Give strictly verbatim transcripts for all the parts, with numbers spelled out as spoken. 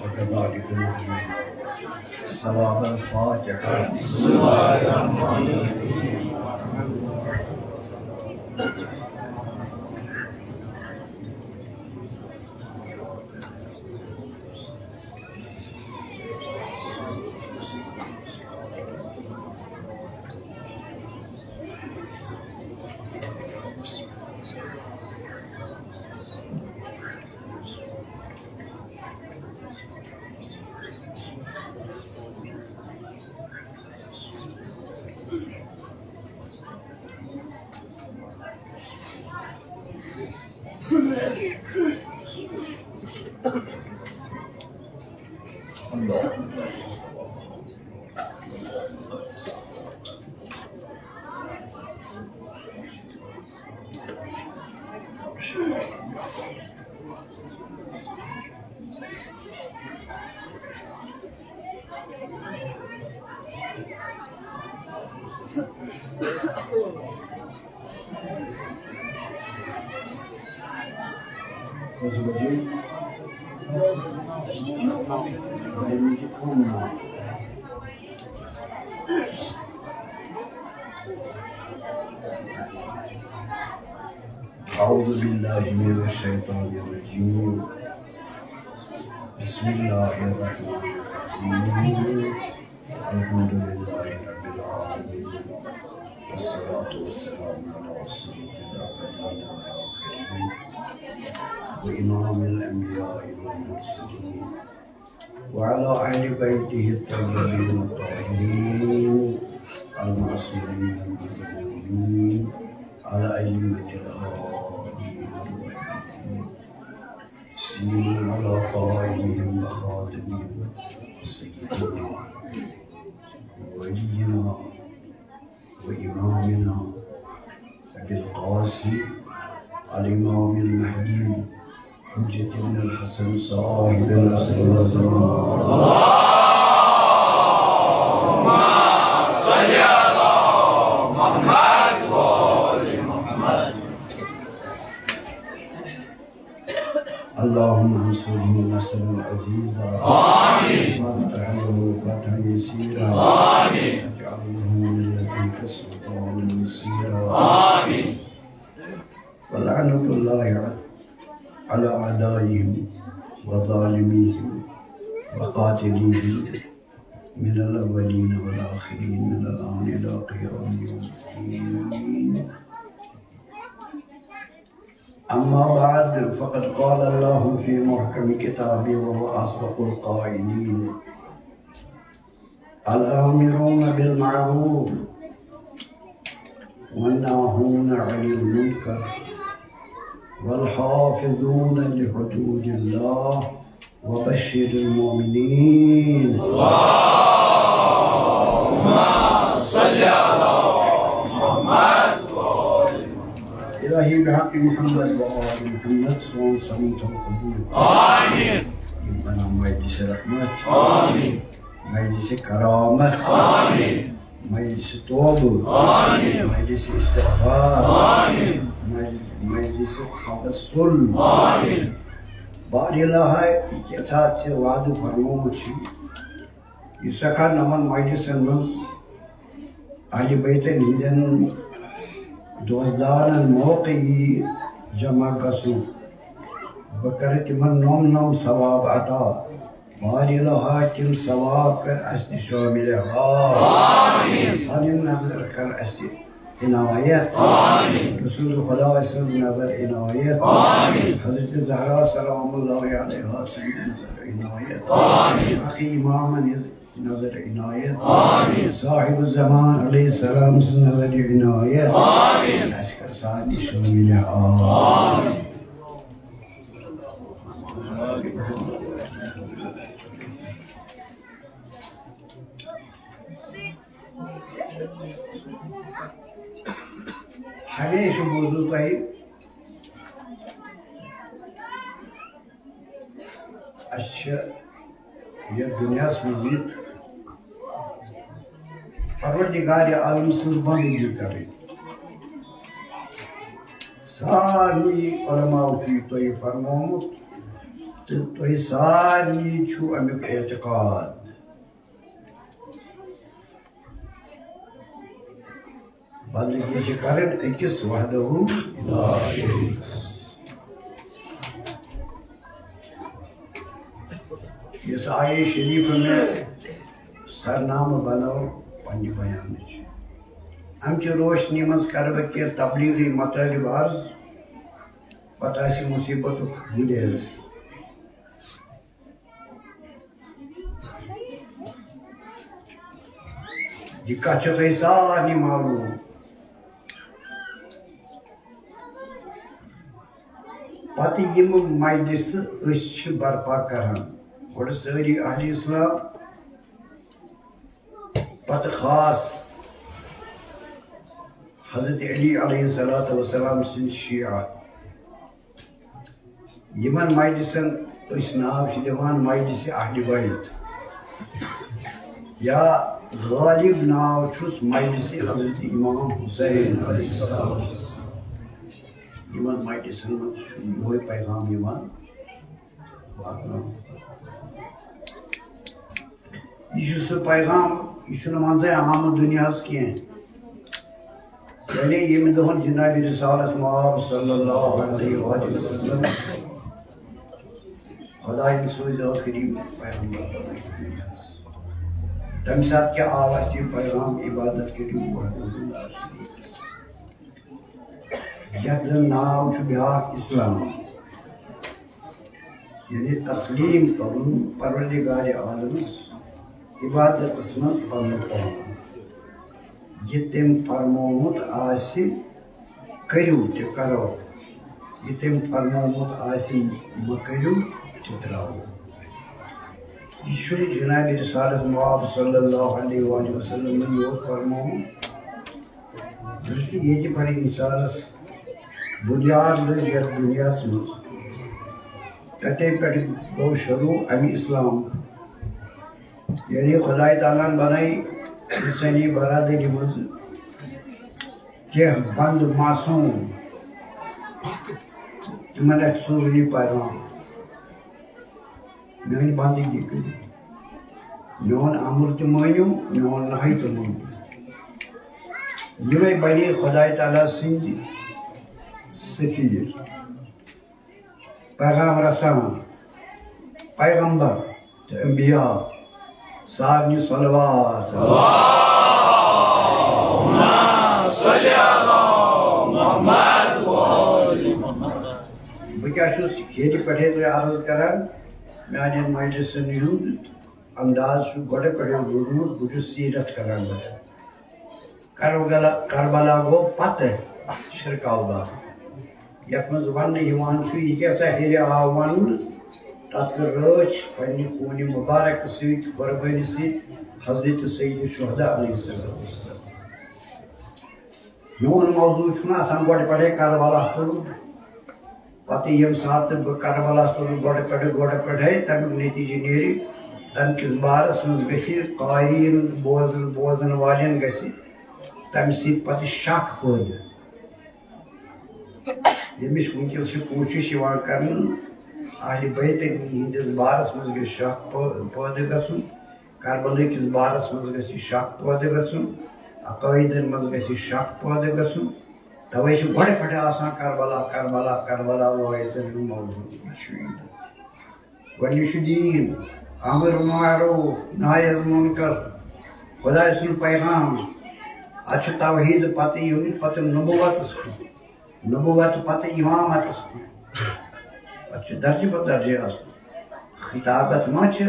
وكذلك نجزي ثواب الفاتحة. أعوذ بالله من الشيطان الرجيم. بسم الله الرحمن الرحيم. الحمد لله رب العالمين. والصلاة والسلام على سيد الأولين والآخرين وإمام الأنبياء والمرسلين وعلى أهل بيته الطيبين الطاهرين المعصومين المجدودين، على أئمة الهادين المهديين، سيما على قائدهم وخاتمهم سيدنا وولينا وإمامنا أبي القاسم الإمام المهدي حجة بن الحسن صاحب العصر والزمان. اللهم صل على محمد وآل محمد. اللهم انصره نصرا عزيزا. آمين. وافتح له فتحا يسيرا. آمين. واجعل له من لدنك سلطانا نصيرا. آمين. ولعنة الله على أعدائهم وظالميهم وقاتليهم من الأولين والآخرين من الآن إلى قيام يوم الدين. أما بعد، فقد قال الله في محكم كتابه وهو أصدق القائلين: الآمرون بالمعروف والناهون عن المنكر والحافظون لحدود الله وبشر المؤمنين. اللهم صل على محمد وآل محمد. إلهي بحق محمد وآل محمد سون سميت القبول. آمين. ربنا مجلس رحمة. آمين. مجلس كرامة. آمين. مجلس توبة. آمين. مجلس استغفار. آمين. مجلس، مجلس توسل. آمين. بارِ الٰہا، یہِ کیٛاہ ژےٚ وعدٕ فرمومُت چھُ، یُس سٮ۪ٹھاہ نَمَن مجلسن منٛز اہلِ بیتن ہٕنٛدٮ۪ن دوستدارن موقع یی جمع گژھنُک، بہٕ کرٕ تِمن نوٚم نوٚم ثواب عطا۔ بارِ الٰہا، تِم ثواب کر اَسہِ تہِ شٲمِل۔ آمین۔ کر اسہِ عنایت۔ آمین۔ رسول خدا سٕنٛز نظر عنایت۔ آمین۔ حضرت زہرا سلام اللہ علیہا سٕنٛز نظر عنایت۔ آمین۔ باقی امامن ہٕنٛز نظر عنایت۔ آمین۔ صاحب الزمان علیہ السلام سٕنٛز نظر عنایت۔ آمین۔ اسہِ کر سارنٕے شٲمِل۔ آمین۔ ہمیشہِ بوٗزوٕ تۄہہِ، اَسہِ چھِ یَتھ دُنیاہَس منٛز یِتھ پروردگار عالم سٕنٛز بندگی کَرٕنۍ۔ سارنٕے علماء چھُ یہِ تۄہہِ فرمومُت تہٕ تۄہہِ سارنٕے چھُ اَمیُک اعتقاد۔ بندگی چھِ کرٕنۍ أکِس وحدہ لا شریک۔ یُس آیہِ شریف مےٚ سرنامہٕ بنٲو پننہِ بیانٕچ، اَمہِ چہِ روشنی منٛز کرٕ بہٕ کینٛہہ تبلیغی مطالب عرض، پتہٕ آسہِ مصیبتُک گُریز۔ یہِ کتھ چھو تۄہہِ سارنٕے معلوم۔ پتہٕ یِم مجلسہٕ أسۍ چھِ برپا کران، گۄڈٕ سٲری اہلِ اسلام، پتہٕ خاص حضرت علی علیہ الصلوۃ والسلام سٕنٛدۍ شیعہ۔ یِمن مجلسن أسۍ ناو چھِ دِوان مجلس اہل بیت، یا غالب ناو چھُس مجلس حضرت امام حسین علیہ السلام۔ یِمن مجلسن منٛز چھُ یِہوے پیغام یِوان واتناونہٕ۔ یہِ چھُ سُہ پیغام، یہِ چھُنہٕ منٛزَے آمُت دُنیاہَس کینٛہہ۔ یعنی ییٚمہِ دۄہَن جناب رسالت مآب صلی اللہ علیہ وآلہ وسلم خدایَن سوٗز ٲخری پیغمبر بنٲوِتھ دُنیاہَس، تَمہِ ساتہٕ کیٛاہ آو اَسہِ یہِ پیغام، عبادت کٔرِو وحدہ لا شریک۔ یتھ زن ناو چھُ بیاکھ اسلام، یعنی تسلیم کرُن پروردگار عالمس عبادتس منٛز پنُن پان۔ یہِ تٔمۍ فرمومُت آسہِ، کٔرِو تہِ کرو، یہِ تٔمۍ فرمومُت آسہِ، مہ کٔرِو تہِ ترٛاوو۔ یہِ چھُنہٕ جناب رسالت مآب صلی اللہ علیہ وآلہ وسلم یوت فرمومُت، بلکہ ییٚتہِ پٮ۪ٹھ اِنسانَس بُنیاد لٔج یَتھ دُنیاہَس منٛز، تَتے پٮ۪ٹھ گوٚو شروٗع اَمہِ اِسلام۔ یعنی خۄداے تعالیٰ ہَن بَنٲے اِنسٲنی برادٔری منٛز کینٛہہ بنٛد معصوٗم، تِمَن اَتھِ سوٗز یہِ پیغام۔ میٲنۍ بندگی کٔرِو، میون امر تہِ مٲنِو، میون نہی تہِ مٲنِو۔ یِمے بنے خداے تعالیٰ سٕنٛدۍ سفیر، پیغام رسان، پیغمبر تہٕ انبیاء۔ سارنٕے صلوات۔ اللہم صل علی محمد و آل محمد۔ بہٕ کیٛاہ چھُس ییٚتہِ پٮ۪ٹھے تۄہہِ عرض کران، میانٮ۪ن مجلسن ہُنٛد انداز چھُ گۄڈٕ پٮ۪ٹھے روٗدمُت، بہٕ چھُس سیرت کران بیان۔ کربلا، کربلا گوٚو پتہٕ شرکاو باغ، یتھ منٛز وننہٕ یِوان چھُ، یہِ کیٛاہ سا ہیٚرِ آو وننہٕ، تتھ کٔر رٲچھ پننہِ خوٗنہِ مبارک سۭتۍ، قربٲنی سۭتۍ حضرت سید شہداء علیہ السلام۔ میون موضوع چھُنہٕ آسان گۄڈٕ پٮ۪ٹھے کربلا تُلُن۔ پتہٕ ییٚمہِ ساتہٕ بہٕ کربلا تُلہٕ گۄڈٕ پٮ۪ٹھٕ، گۄڈٕ پٮ۪ٹھے، تَمیُک نتیٖجہٕ نیرِ، تَمہِ کِس بارس منٛز گژھِ قارئین، بوزن، بوزن والٮ۪ن گژھِ تَمہِ سۭتۍ پتہٕ شک پٲدٕ۔ ییٚمِچ وٕنکیٚس چھِ کوٗشِش یِوان کرنہٕ، اہلِ بیتن ہٕنٛدِس بارس منٛز گژھِ شک پٲ-، پٲدٕ گژھُن۔ کربلہٕ کِس بارس منٛز گژھِ شک پٲدٕ گژھُن، عقٲیدن منٛز گژھِ شک پٲدٕ گژھُن۔ توے چھُ گۄڈٕ پٮ۪ٹھٕ آسان کربلا، کربلا، کربلا وٲیِتھ یہِ موضوع۔ یہِ چھُ یہِ۔ گۄڈٕنیُک چھُ دیٖن، امر معروف، نہی از منکر، خداے سُنٛد پیغام، اتھ چھُ توحیٖد پتہٕ یُن پتہٕ نبوتس کُن، نبوت پتہٕ امامتس کُن۔ اتھ چھُ درجہٕ پتہٕ درجہٕ آسُن۔ خطابت ما چھِ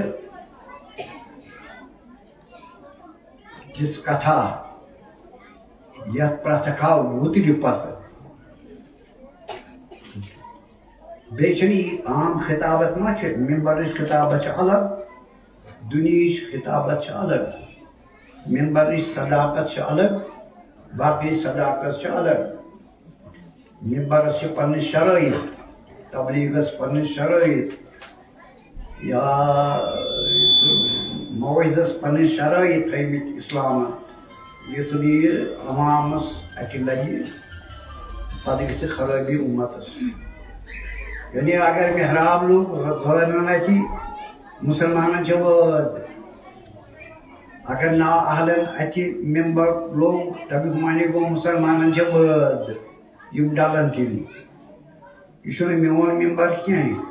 تِژھ کتھا یتھ پرٛٮ۪تھ اکھا وُترِ پتہٕ۔ بیٚیہِ چھِنہٕ یہِ عام خطابت ما چھِ، ممبرٕچ خطابت چھِ الگ، دُنیہٕچ خطابت چھِ الگ۔ ممبرٕچ صداقت چھِ الگ، باقٕے صداقت چھِ الگ۔ ممبرس چھِ پنٕنۍ شرٲیط، تبلیغس پنٕنۍ شرٲیط، یا موعظس پنٕنۍ شرٲیط تھٲومٕتۍ اسلامن۔ یُتھ نہٕ یہِ عوامس اتھِ لگہِ، پتہٕ گژھِ خرٲبی امتس۔ یعنی اگر محراب لوٚگ غٲرن اتھِ، مسلمانن چھِ وٲد۔ اگر نا اہلن اتھِ ممبر لوٚگ، تمیُک معنی گوٚو مسلمانن چھِ وٲد۔ یِم ڈلن تیٚلہِ۔ یہِ چھُنہٕ میون ممبر کینٛہہ،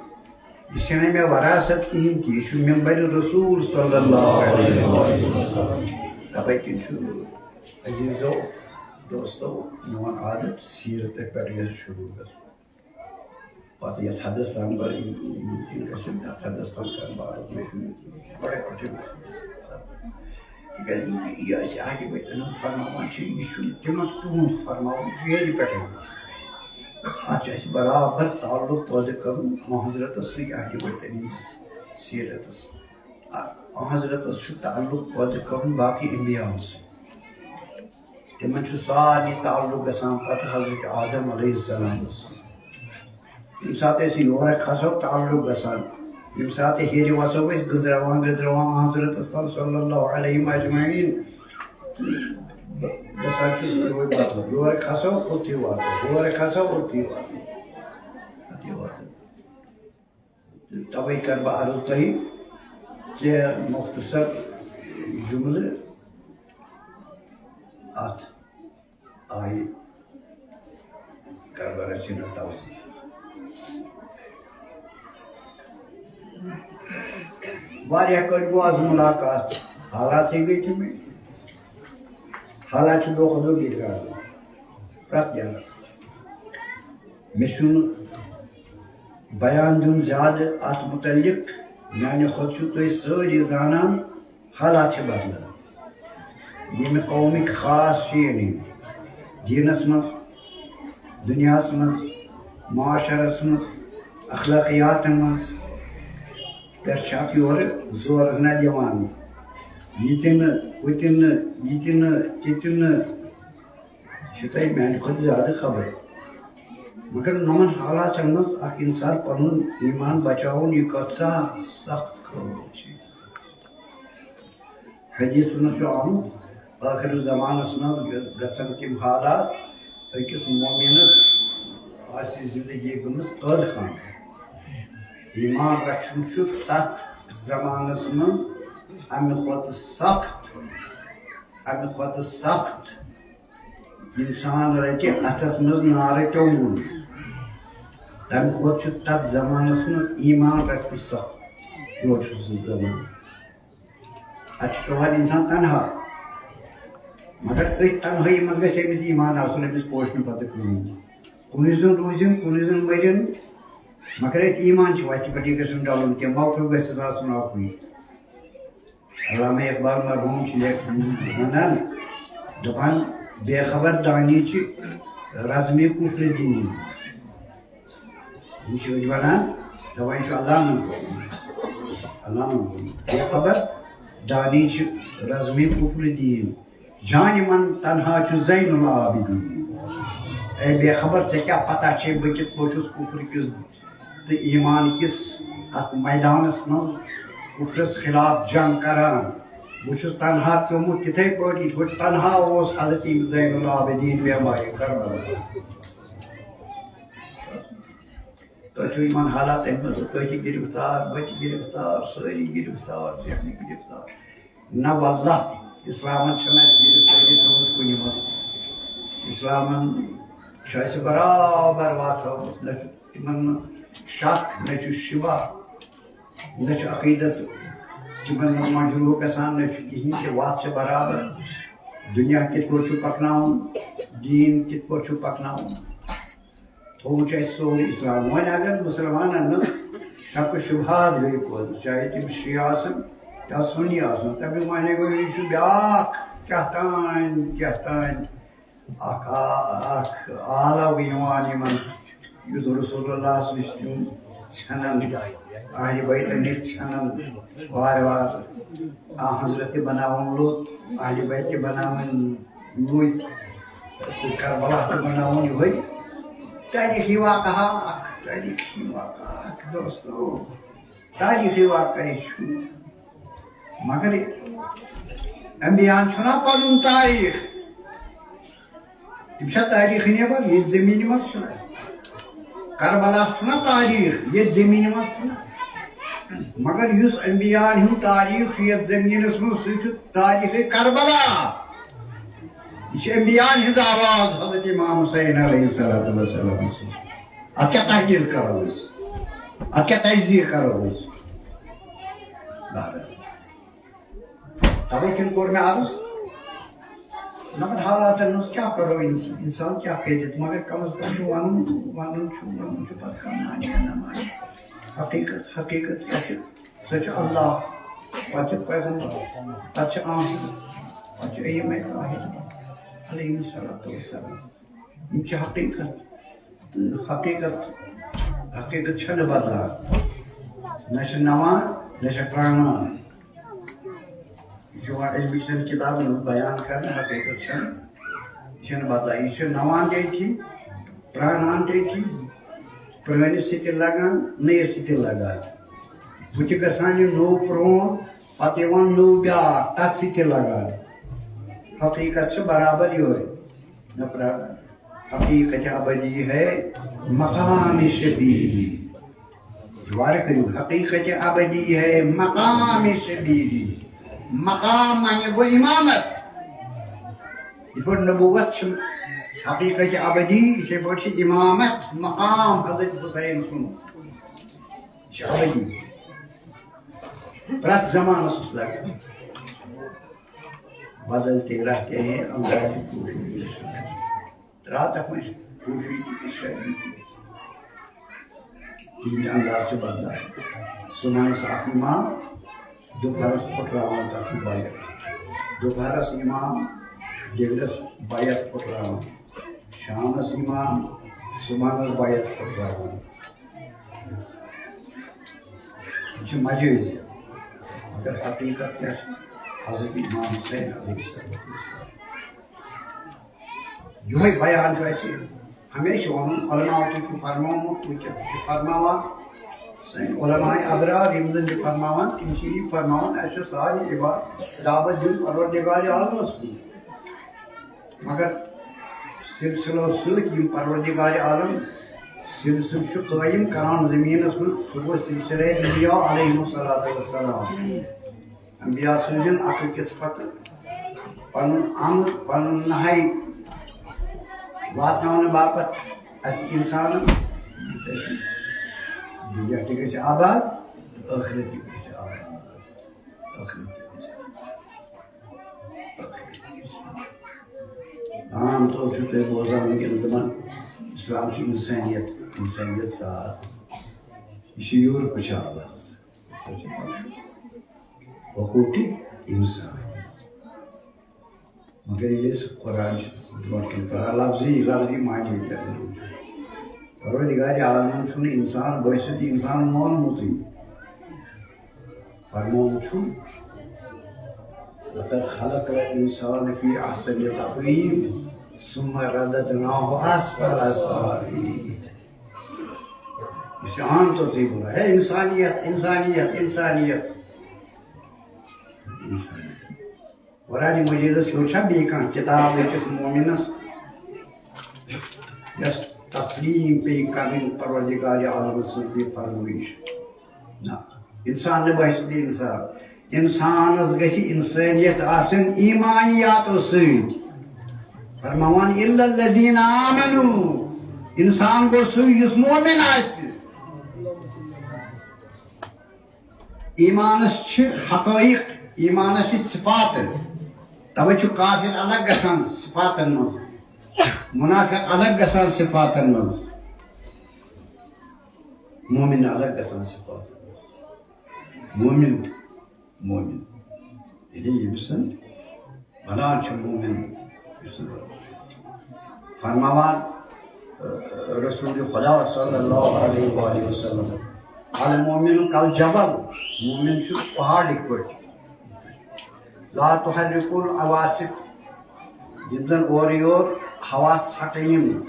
یہِ چھَنہٕ مےٚ وراثت کِہیٖنۍ تہِ، یہِ چھُ ممبر رسول صلی اللہ علیہ وسلم۔ توے کِنۍ چھُ عزیزو، دوستو، میون عادت سیرتہِ پٮ۪ٹھ گژھِ شروع گژھُن۔ پتہٕ یتھ حدس تام بہٕ یِم، یِم تِم گژھن، تتھ حدس تام کرٕ بہٕ عرض، مےٚ چھُنہٕ بڑے پٹھے گژھُن۔ تِکیازِ یہِ أسۍ اہلِ بیتن ہُنٛد فرماوان چھِ، یہِ چھُنہٕ تِمن تُہُنٛد فرماوُن، یہِ چھُ ہیٚرِ پٮ۪ٹھے۔ اتھ چھُ اَسہِ برابر تعلق پٲدٕ کرُن حضرتس سۭتۍ، اہلِ بیتن ہٕنٛدِس سیرتس۔ آ، حضرتس چھُ تعلق پٲدٕ کرُن باقٕے انبیاہن سۭتۍ۔ تِمن چھُ سارنٕے تعلق گژھان پتہٕ حضرت آدم علیہ السلامس۔ ییٚمہِ ساتہٕ أسۍ یورٕ کھسو، تعلق گژھان۔ ییٚمہِ ساتہٕ ہیٚرِ وسو، أسۍ گٔنزراوان، گٔنزراوان حضرتس تام صلی اللہ علیہ اجمعین۔ تہٕ گژھان چھُ یِہوٚے مطلب، یورٕ کھسو، اوٚتھُے واتو، یورٕ کھسو، اوٚتھُے واتو، اوٚتھُے واتو۔ تہٕ توے کرٕ بہٕ عرض تۄہہِ کینٛہہ مختصر جملہٕ اتھ آیہِ کرٕ بہٕ رژھِ ہنا توضیح۔ واریاہ کٲلۍ گوٚو از ملاقات، حالاتٕے گٔے تِمے۔ حالات چھِ دۄہ کھۄتہٕ دۄہ بِگڑان، پرٛٮ۪تھ جایہِ۔ مےٚ چھُنہٕ بیان دیُن زیادٕ اَتھ مُتعلِق، میٛانہِ کھۄتہٕ چھِو تُہۍ سٲری زانان، حالات چھِ بدلان۔ ییٚمہِ قومٕکۍ خاص چھِ، یعنی دیٖنَس منٛز، دُنیاہَس منٛز، معاشرَس منٛز، اخلٲقیاتَن منٛز، پٮ۪ٹھ چھِ اَتھ یورٕ زور نہ دِوان۔ یہِ تہِ نہٕ، ہُہ تہِ نہٕ، یہِ تہِ نہٕ، تہِ تہِ نہٕ۔ یہِ چھُ تۄہہِ میٛانہِ کھۄتہٕ زیادٕ خبر۔ مگر نوٚمَن حالاتَن منٛز اَکھ اِنسان پَنُن ایٖمان بچاوُن، یہِ کَتھ سا سخت کٲم چھِ۔ حدیثس منٛز چھُ آمُت، ٲخر زمانس منٛز گژھن تِم حالات، أکِس مومنس آسہِ زندگی گٔمٕژ قٲد خانہٕ۔ ایمان رچھُن چھُ تتھ زمانس منٛز امہِ کھۄتہٕ سخت، امہِ کھۄتہٕ سخت۔ انسان رٹہِ اتھس منٛز نارٕ کیوٚنٛگُل، تمہِ کھۄتہٕ چھُ تتھ زمانس منٛز ایمان رچھُن سخت۔ یورٕ چھُ سُہ زمانہٕ۔ اتہِ چھُ پٮ۪وان انسان تنہا۔ مگر أتھۍ تنہٲیی منٛز گژھِ أمِس ایمان آسُن، أمِس پوشہِ نہٕ پتہٕ کٕہٕنۍ۔ کُنُے زوٚن روٗزِن، کُنُے زوٚن مٔرِن، مگر أتھۍ ایمان چھِ وتہِ پٮ۪ٹھ یہِ گژھِ نہٕ ڈلُن کینٛہہ، موقف گژھٮ۪س آسُن اکُے۔ علامہ اقبال مرحوم چھِ لیکھ-، ونان، دپان، بے خبر دانی چھِ رزمِ کفرِ دیٖن۔ یہِ چھِ أسۍ وَنان، دَپان چھُ علامن کوٚرمُت۔ علامن کوٚرمُت۔ بے خبر دانی چھِ رزمِ کفرِ دیٖن۔ جانہِ من تنہا چھُ زین العابدین۔ اے بے خبر، ژےٚ کیٛاہ پتہ چھے بہٕ کِتھ پٲٹھۍ چھُس کفر کِس تہٕ ایمان کِس اتھ میدانس منٛز کفرس خلاف جنگ کران؟ بہٕ چھُس تنہا پیوٚمُت تِتھے پٲٹھۍ، یِتھ پٲٹھۍ تنہا اوس حضرت زین العابدین بیمارِ کربلا۔ تۄہہِ چھُو یِمن حالاتن منٛز، تُہۍ تہِ گِرفتار، بہٕ تہِ گِرفتار، سٲری گِرفتار، ذہنی گِرفتار۔ نہ واللہ، اسلامن چھنہٕ اَسہِ گِرفتٲری تھٲومٕژ کُنہِ منٛز۔ اسلامن چھُ اَسہِ برابر واتھٲومٕژ، نہ چھُ تِمن منٛز شک، نہ چھُ شبہ، نہ چھُ عقیدت تِمن منٛز مجروح گژھان، نہ چھُ کِہیٖنۍ تہِ، وَتھ چھِ برابر۔ دُنیا کِتھ پٲٹھۍ چھُ پَکناوُن، دیٖن کِتھ پٲٹھۍ چھُ پَکناوُن، تھوٚومُت چھُ اَسہِ سورُے اِسلام۔ وۄنۍ اگر مُسلمانَن منٛز شک و شبہات گٔے پٲدٕ، چاہے تِم شیعہ آسَن یا سُنی آسَن، تَمیُک معنی گوٚو، یہِ چھُ بیٛاکھ کیٛاہ تام، کیٛاہ تام اَکھ آ-، اَکھ آلو یِوان یِمَن، یُس رسول اللہ نِش تِم ژھٮ۪نَن، اہلِ بیتَن نِش ژھٮ۪نَن وارٕ وارٕ۔ آ حضرت تہِ بَناوُن لوٚت، اہلِ بیت تہِ بَناوٕنۍ لوٚت، تہٕ کربلا تہِ بَناوُن یِہوٚے۔ تاریخی واقعہ اَکھ، تاریخی واقعہ اَکھ، دوستو۔ تاریخی واقعہ چھُ۔ مگر انبیاہن چھُنہ پنُن تاریخ؟ تِم چھا تاریخ نیبر؟ ییٚتہِ زٔمیٖنہِ منٛز چھُنہ۔ کربلاہس چھُنہ تاریخ؟ ییٚتہِ زٔمیٖنہِ منٛز چھُنہ۔ مگر یُس انبیاہن ہُنٛد تاریخ چھُ یتھ زٔمیٖنس منٛز، سُہ چھُ تاریخ کربلا۔ یہِ چھِ انبیاہن ہٕنٛز آواز، حضرت امام حسین علیہ الصلوۃ والسلام۔ اتھ کیٛاہ تحلیل کرو أسۍ؟ اتھ کیٛاہ تجزیہ کرو أسۍ؟ بہرحال۔ توے کِنۍ کوٚر مےٚ عرض، نَمَن حالاتن منٛز کیٛاہ کرو اِنس-، اِنسان کیٛاہ کٔرِتھ؟ مگر کم از کم چھُ وَنُن، وَنُن چھُ، وَنُن چھُ پتہٕ کانٛہہ مانہِ یا نہ مانہِ۔ حقیٖقت، حقیٖقت کیٛاہ چھِ؟ سۄ چھِ اللہ، پتہٕ چھِ پیغمبر، پتہٕ چھِ آمتہِ، پتہٕ چھِ ائمہ طاہرین علیہم الصلوۃ والسلام۔ یِم چھِ حقیٖقت۔ تہٕ حقیٖقت، حقیٖقت چھَنہٕ بدلان۔ نہ چھِ نَوان، نہ چھِ پرٛانان۔ یہِ چھُ یِوان علمہٕ چٮ۪ن کِتابَن منٛز بیان کرنہٕ، حقیٖقت چھَنہٕ، یہِ چھَنہٕ بدلان۔ یہِ چھِ نَوان تہِ أتھی، پرٛانان تہِ أتھی، پرٛٲنِس سۭتۍ تہِ لگان، نٔیِس سۭتۍ تہِ لگان۔ بُتھِ گژھان یہِ نوٚو پرٛون، پتہٕ یِوان نوٚو بیٛاکھ، تَتھ سۭتۍ تہِ لگان۔ حقیٖقت چھِ برابر یِہوٚے۔ نہ برابر۔ حقیقت ابدی ہے مقام شبیلی۔ دوبارہ کٔرِو، حقیقت ابدی ہے مقام شبیلی۔ مقام معنی گوٚو امامت۔ یِتھ پٲٹھۍ نبوت چھِ حقیقت ابدی، یِتھے پٲٹھۍ چھِ امامت مقام حضرت حسین سُنٛد۔ یہِ چھُ ابدی۔ پرٛٮ۪تھ زمانس سۭتۍ لگان۔ بدلتے رہتے ہیں انداز صوفی۔ راتس منٛز صوفی تہِ تہٕ شٲعری تہِ۔ تِہنٛدۍ انداز چھِ بدلان۔ صُبحن چھُ اکھ امام، دُپہرس پھُٹراوان تس سۭتۍ بیعت۔ دُپہرس امام، دِگرس بیعت پھُٹراوان۔ شامس امام، صُبحنس بیعت پھُٹراوان۔ یہِ چھِ مجٲزی، مگر حقیٖقت کیٛاہ چھِ؟ حضرت امام حسین علیہ الصلوۃ والسلام۔ یِہوٚے بیان چھُ اَسہِ ہمیشہِ وَنُن، علماء تہِ چھُ فرمومُت، وٕنکیٚس تہِ چھِ فرماوان۔ سٲنۍ علماء ابرار یِم زَن چھِ فرماوان، تِم چھِ یی فرماوان، اَسہِ چھُ سارنٕے عبادت دعوت دیُن پروردگار عالمس کُن۔ مگر سلسلو سۭتۍ یِم پروردگار عالم سلسلہٕ چھُ قٲیِم کران زٔمیٖنَس منٛز، سُہ گوٚو سلسلے انبیاء علیہم الصلوۃ والسلام۔ انبیاء سٕنٛدٮ۪ن اَکھ أکِس پتہٕ پنُن امر، پنُن نہی واتناونہٕ باپتھ اَسہِ اِنسانَن، دُنیا تہِ گژھِ آباد، ٲخرت تہِ گژھِ آباد۔ ٲخرت تہِ گژھِ آباد۔ عام طور چھُ تُہۍ بوزان وٕنکیٚن دَپان، اسلام چھُ اِنسٲنیت، اِنسٲنیت ساز۔ یہِ چھُ یورپٕچ آواز۔ سۄ چھِ حقوٗقی اِنسان۔ مگر ییٚلہِ أسۍ قرآن چھِ برونٛٹھ کَنہِ پَران، لفظی، لفظی معنی تہِ اگر وٕچھو، پروردگار عالمَن چھُنہٕ اِنسان بٲسِتھ اِنسان مونمُتٕے۔ فرمومُت چھُ، "لقد خلقنا الانسان فی احسن تقویم، ثم رددناه اسفل سافلین۔" یہِ چھُ عام طور پٲٹھۍ بولان، "ہے اِنسانیت، اِنسانیت، اِنسانیت، اِنسانیت۔" قرآن مجیدس ہیوٚر چھا بیٚیہِ کانٛہہ کِتاب أکِس مومنس، یۄس تسلیٖم پیٚیہِ کرٕنۍ پروردگار عالم سٕنٛز یہِ فرمٲیش؟ نہ، اِنسان نہٕ باسہِ تہِ اِنسان۔ اِنسانس گژھِ اِنسٲنیت آسٕنۍ ایٖمانیاتو سۭتۍ۔ فرماوان، "الا الذین آمنوا"، اِنسان گوٚو سُے یُس مومن آسہِ۔ ایٖمانس چھِ حقٲیق، ایٖمانس چھِ صفات۔ اوے چھُ کافر الگ گژھان صفاتن منٛز، منافق الگ گژھان صفاتن منٛز، مومن الگ گژھان صفاتن منٛز۔ مومن، مومن، یعنی ییٚمِس زن ونان چھِ مومن، یُس زن فرماوان، اہ، رسول خدا صلی اللہ علیہ وآلہ وسلم، المومن کالجبل، مومن چھُ پہاڑٕکۍ پٲٹھۍ۔ لا تحرک العواصف، یِم زن اورٕ یور ہوا ژھٹہٕ یِم،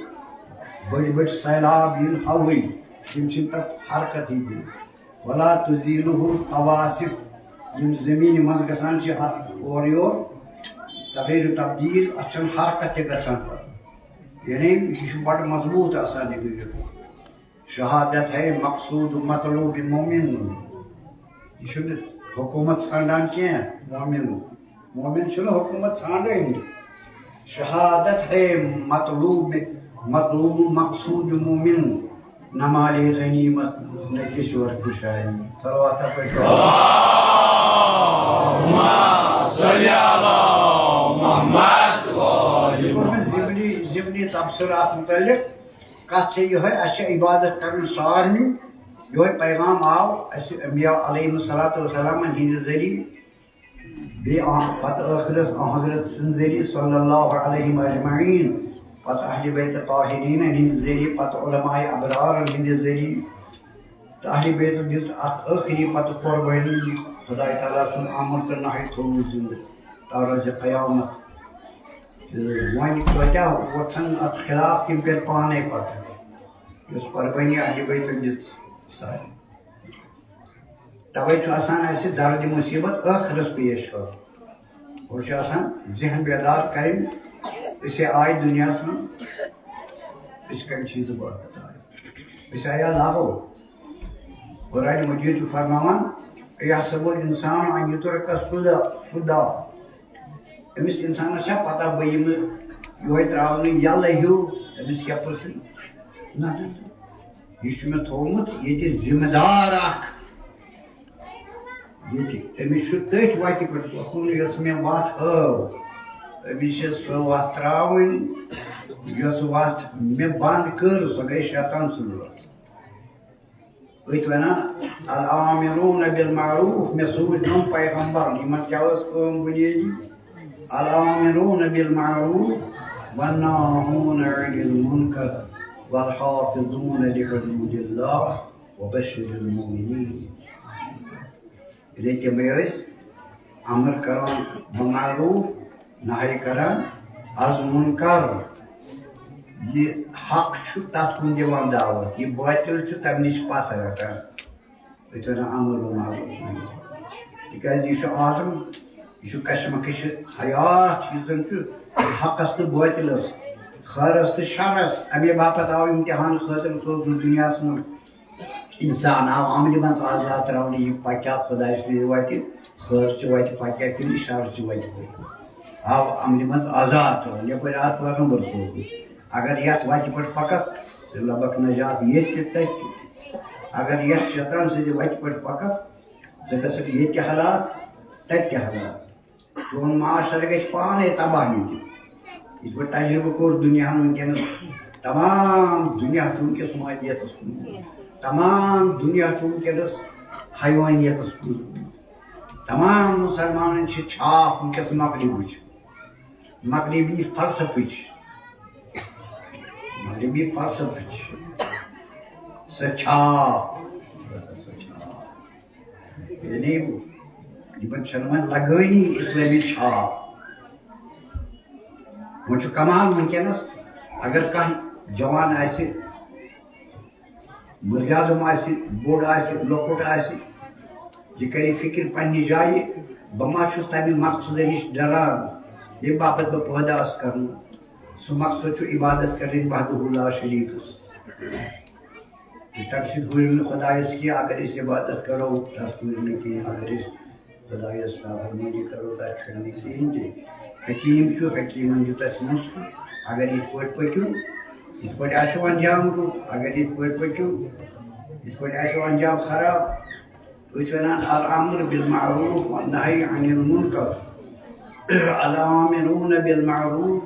بٔڑۍ بٔڑۍ سیلاب یِن ہوہٕے، تِم چھِنہٕ تتھ حرکتٕے دِوان۔ ولا تزیلہ القواصف، یِم زمینہِ منٛز گژھان چھِ ہر اورٕ یور تغیر و تبدیل، اتھ چھنہٕ حرکت تہِ گژھان پتہٕ۔ یعنی یہِ چھُ بڑٕ مضبوط آسان یہِ بِلڈنگ۔ شہادت ہے مقصود مطلوب مومن۔ یہِ چھُنہٕ حکومت ژھانڈان کینٛہہ، مومن۔ مومن چھُنہٕ حکومت ژھانڈٲنی۔ شہادت ہے مطلوب، مطلوب مقصود مومن۔ نہ مال غنیمت، نہ کشور کشائی۔ صلوات پٔرِو۔ اللہم صل علی محمد و آل کوٚر مےٚ ضمنی، ضمنی تبصرٕ اَتھ مُتعلِق۔ کَتھ چھےٚ یِہوٚے، اَسہِ چھِ عبادت کَرٕنۍ سارنٕے۔ یِہوٚے پیغام آو اَسہِ انبیاء علیہم الصلوۃ والسلامَن ہِنٛدِ ذٔریعہٕ، بیٚیہِ آ-، پَتہٕ ٲخرَس آ حضرت سٕنٛدِ ذٔریعہٕ صلی اللہ علیہ اجمعین، پَتہٕ اہلِ بیت طاہریٖنَن ہِنٛدِ ذٔریعہٕ، پَتہٕ علماء ابرارَن ہِنٛدِ ذٔریعہٕ۔ تہٕ اہلِ بیتو دِژ اَتھ ٲخری پَتہٕ قۄربٲنی۔ خداے تعالیٰ سُنٛد امر تہٕ نہی تھوٚوُن زِنٛدٕ تا روزِ قیامت۔ تہٕ وۄنۍ کۭتیٛاہ وۄتھن اَتھ خلاف، تِم پیٚن پانے پَتہٕ۔ یۄس قۄربٲنی اہلِ بیتو دِژ سارے۔ تَوَے چھُ آسان اَسہِ دَردِ مُصیٖبت ٲخرَس پیش کَرُن۔ اور چھُ آسان ذہن بیدار کَرٕنۍ، أسۍ ہے آے دُنیاہَس منٛز، أسۍ کَمہِ چیٖزٕ باپَتھ آے؟ أسۍ آیا لاگو؟ قرآن مجیٖد چھُ فرماوان، "یحسب الانسان ان یترک سدی، سدی۔" أمِس اِنسانَس چھا پَتہ بہٕ یِمہٕ یِہوٚے ترٛاونہٕ یَلہٕ ہیوٗ؟ أمِس کیٛاہ پرٛژھُن؟ نہ، نہ، نہ۔ یہِ چھُ مےٚ تھوٚومُت ییٚتہِ ذمہٕ دار اَکھ۔ ییٚتہِ أمِس چھُ تٔتھۍ وَتہِ پٮ۪ٹھ پَکُن، یۄس مےٚ وَتھ ہٲو۔ أمِس چھِ سۄ وَتھ ترٛاوٕنۍ، یۄس وَتھ مےٚ بنٛد کٔر، سۄ گٔے شیطان سٕنٛز وَتھ۔ أتھۍ وَنان، الآمرون بالمعروف، مےٚ سوٗزۍ تِم پیغمبر، یِمن کیٛاہ ٲس کٲم بُنیٲدی؟ الآمرون بالمعروف والناهون عن المنکر والحافظون لحدود اللہ وبشر المؤمنین۔ یعنی تِمے ٲسۍ امر کران بالمعروف، نہی کران از منکر۔ یہِ حق چھُ تتھ کُن دِوان دعوت، یہِ باطل چھُ تمہِ نِش پتھ رٹان۔ أسۍ ونان امر بالمعروف۔ تِکیازِ یہِ چھُ عالم، یہِ چھُ کشمکش حیات، یُس زن چھُ حقس تہٕ باطلس، خٲرس تہٕ شرس۔ امے باپتھ آو امتحان خٲطرٕ سوزنہٕ دُنیاہس منٛز۔ انسان آو عملہِ منٛز آزاد ترٛاونہٕ، یہِ پکیٛاہ خدایہِ سٕنٛزِ وتہِ، خٲر چہِ وتہِ پکیٛاہ کِنہٕ شر چہِ وتہِ پکیٛاہ۔ آو عملہِ منٛز آزاد ترٛاونہٕ، یپٲرۍ آو پیغمبر سوزنہٕ۔ اگر یتھ وتہِ پٮ۪ٹھ پککھ، ژٕ لبکھ نجات ییٚتہِ تہِ تتہِ تہِ۔ اگر یتھ شیطان سٕنٛزِ وتہِ پٮ۪ٹھ پککھ، ژٕ گژھکھ ییٚتہِ تہِ ہلاک، تتہِ تہِ ہلاک۔ چون معاشرٕ گژھِ پانے تباہ ییٚتہِ۔ یِتھ پٲٹھۍ تجربہٕ کوٚر دُنیاہن وٕنکیٚنس، تمام دُنیا چھُ وٕنکیٚس مادیتس کُن۔ تمام دُنیا چھُ وٕنکیٚنس حیوانیتس کُن۔ تمام مُسلمانن چھِ چھاپ وٕنکیٚس مغربٕچ، مغربی فلسفٕچ، مغربی فلسفٕچ۔ سۄ چھاپ، سۄ چھاپ۔ یعنی یِمن چھنہٕ وۄنۍ لگٲنی اسلٲمی چھاپ۔ وۄنۍ چھُ کمال وٕنکیٚنس، اگر کانٛہہ جوان آسہِ، مُرزیادُم آسہِ، بوٚڑ آسہِ، لۄکُٹ آسہِ، یہِ کرِ فکر پننہِ جایہِ، بہٕ ما چھُس تمہِ مقصدٕ نِش ڈران، ییٚمہِ باپتھ بہٕ پٲدٕ آس کرنہٕ۔ سُہ مقصد چھُ عبادت کرٕنۍ وحدہ لا شریٖکس۔ تہٕ تَمہِ سۭتۍ ہُرِ نہٕ خۄدایَس کینٛہہ۔ اگر أسۍ عبادت کَرو، تَتھ ہُرِ نہٕ کینٛہہ۔ اگر أسۍ خۄدایَس نافرمٲنی کَرو، تَتھ چھُنہٕ نہٕ کِہیٖنۍ تہِ۔ حکیٖم چھُ، حکیٖمَن دیُت اَسہِ نُسخہٕ، اگر یِتھ پٲٹھۍ پٔکِو، یِتھ پٲٹھۍ آسیو انجام رُت، اگر یِتھ پٲٹھۍ پٔکِو، یِتھ پٲٹھۍ آسیو انجام خراب۔ أسۍ وَنان الامر بالمعروف والنہی عن المنکر۔ الآمرون بالمعروف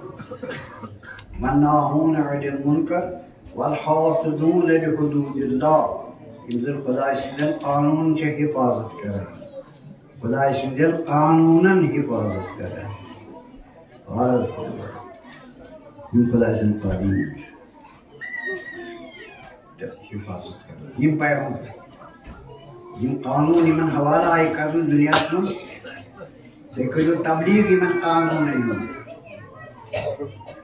والناهون عن المنكر والحافظون لحدود الله. یِم زَن خۄداے سٕنٛدٮ۪ن قانوٗنن چھِ حِفاظت کران، خۄداے سٕنٛدٮ۪ن قانوٗنن حِفاظت کران۔ یِم خۄداے سٕنٛدۍ قانوٗن چھِ۔ تہٕ حِفاظت کران۔ یِم پیغمبر، یِم قانوٗن یِمن حوالہٕ آیہِ کرنہٕ دُنیاہَس منٛز، تُہۍ کٔرِو تبلیغ یِمن قانوٗنن ہُنٛد۔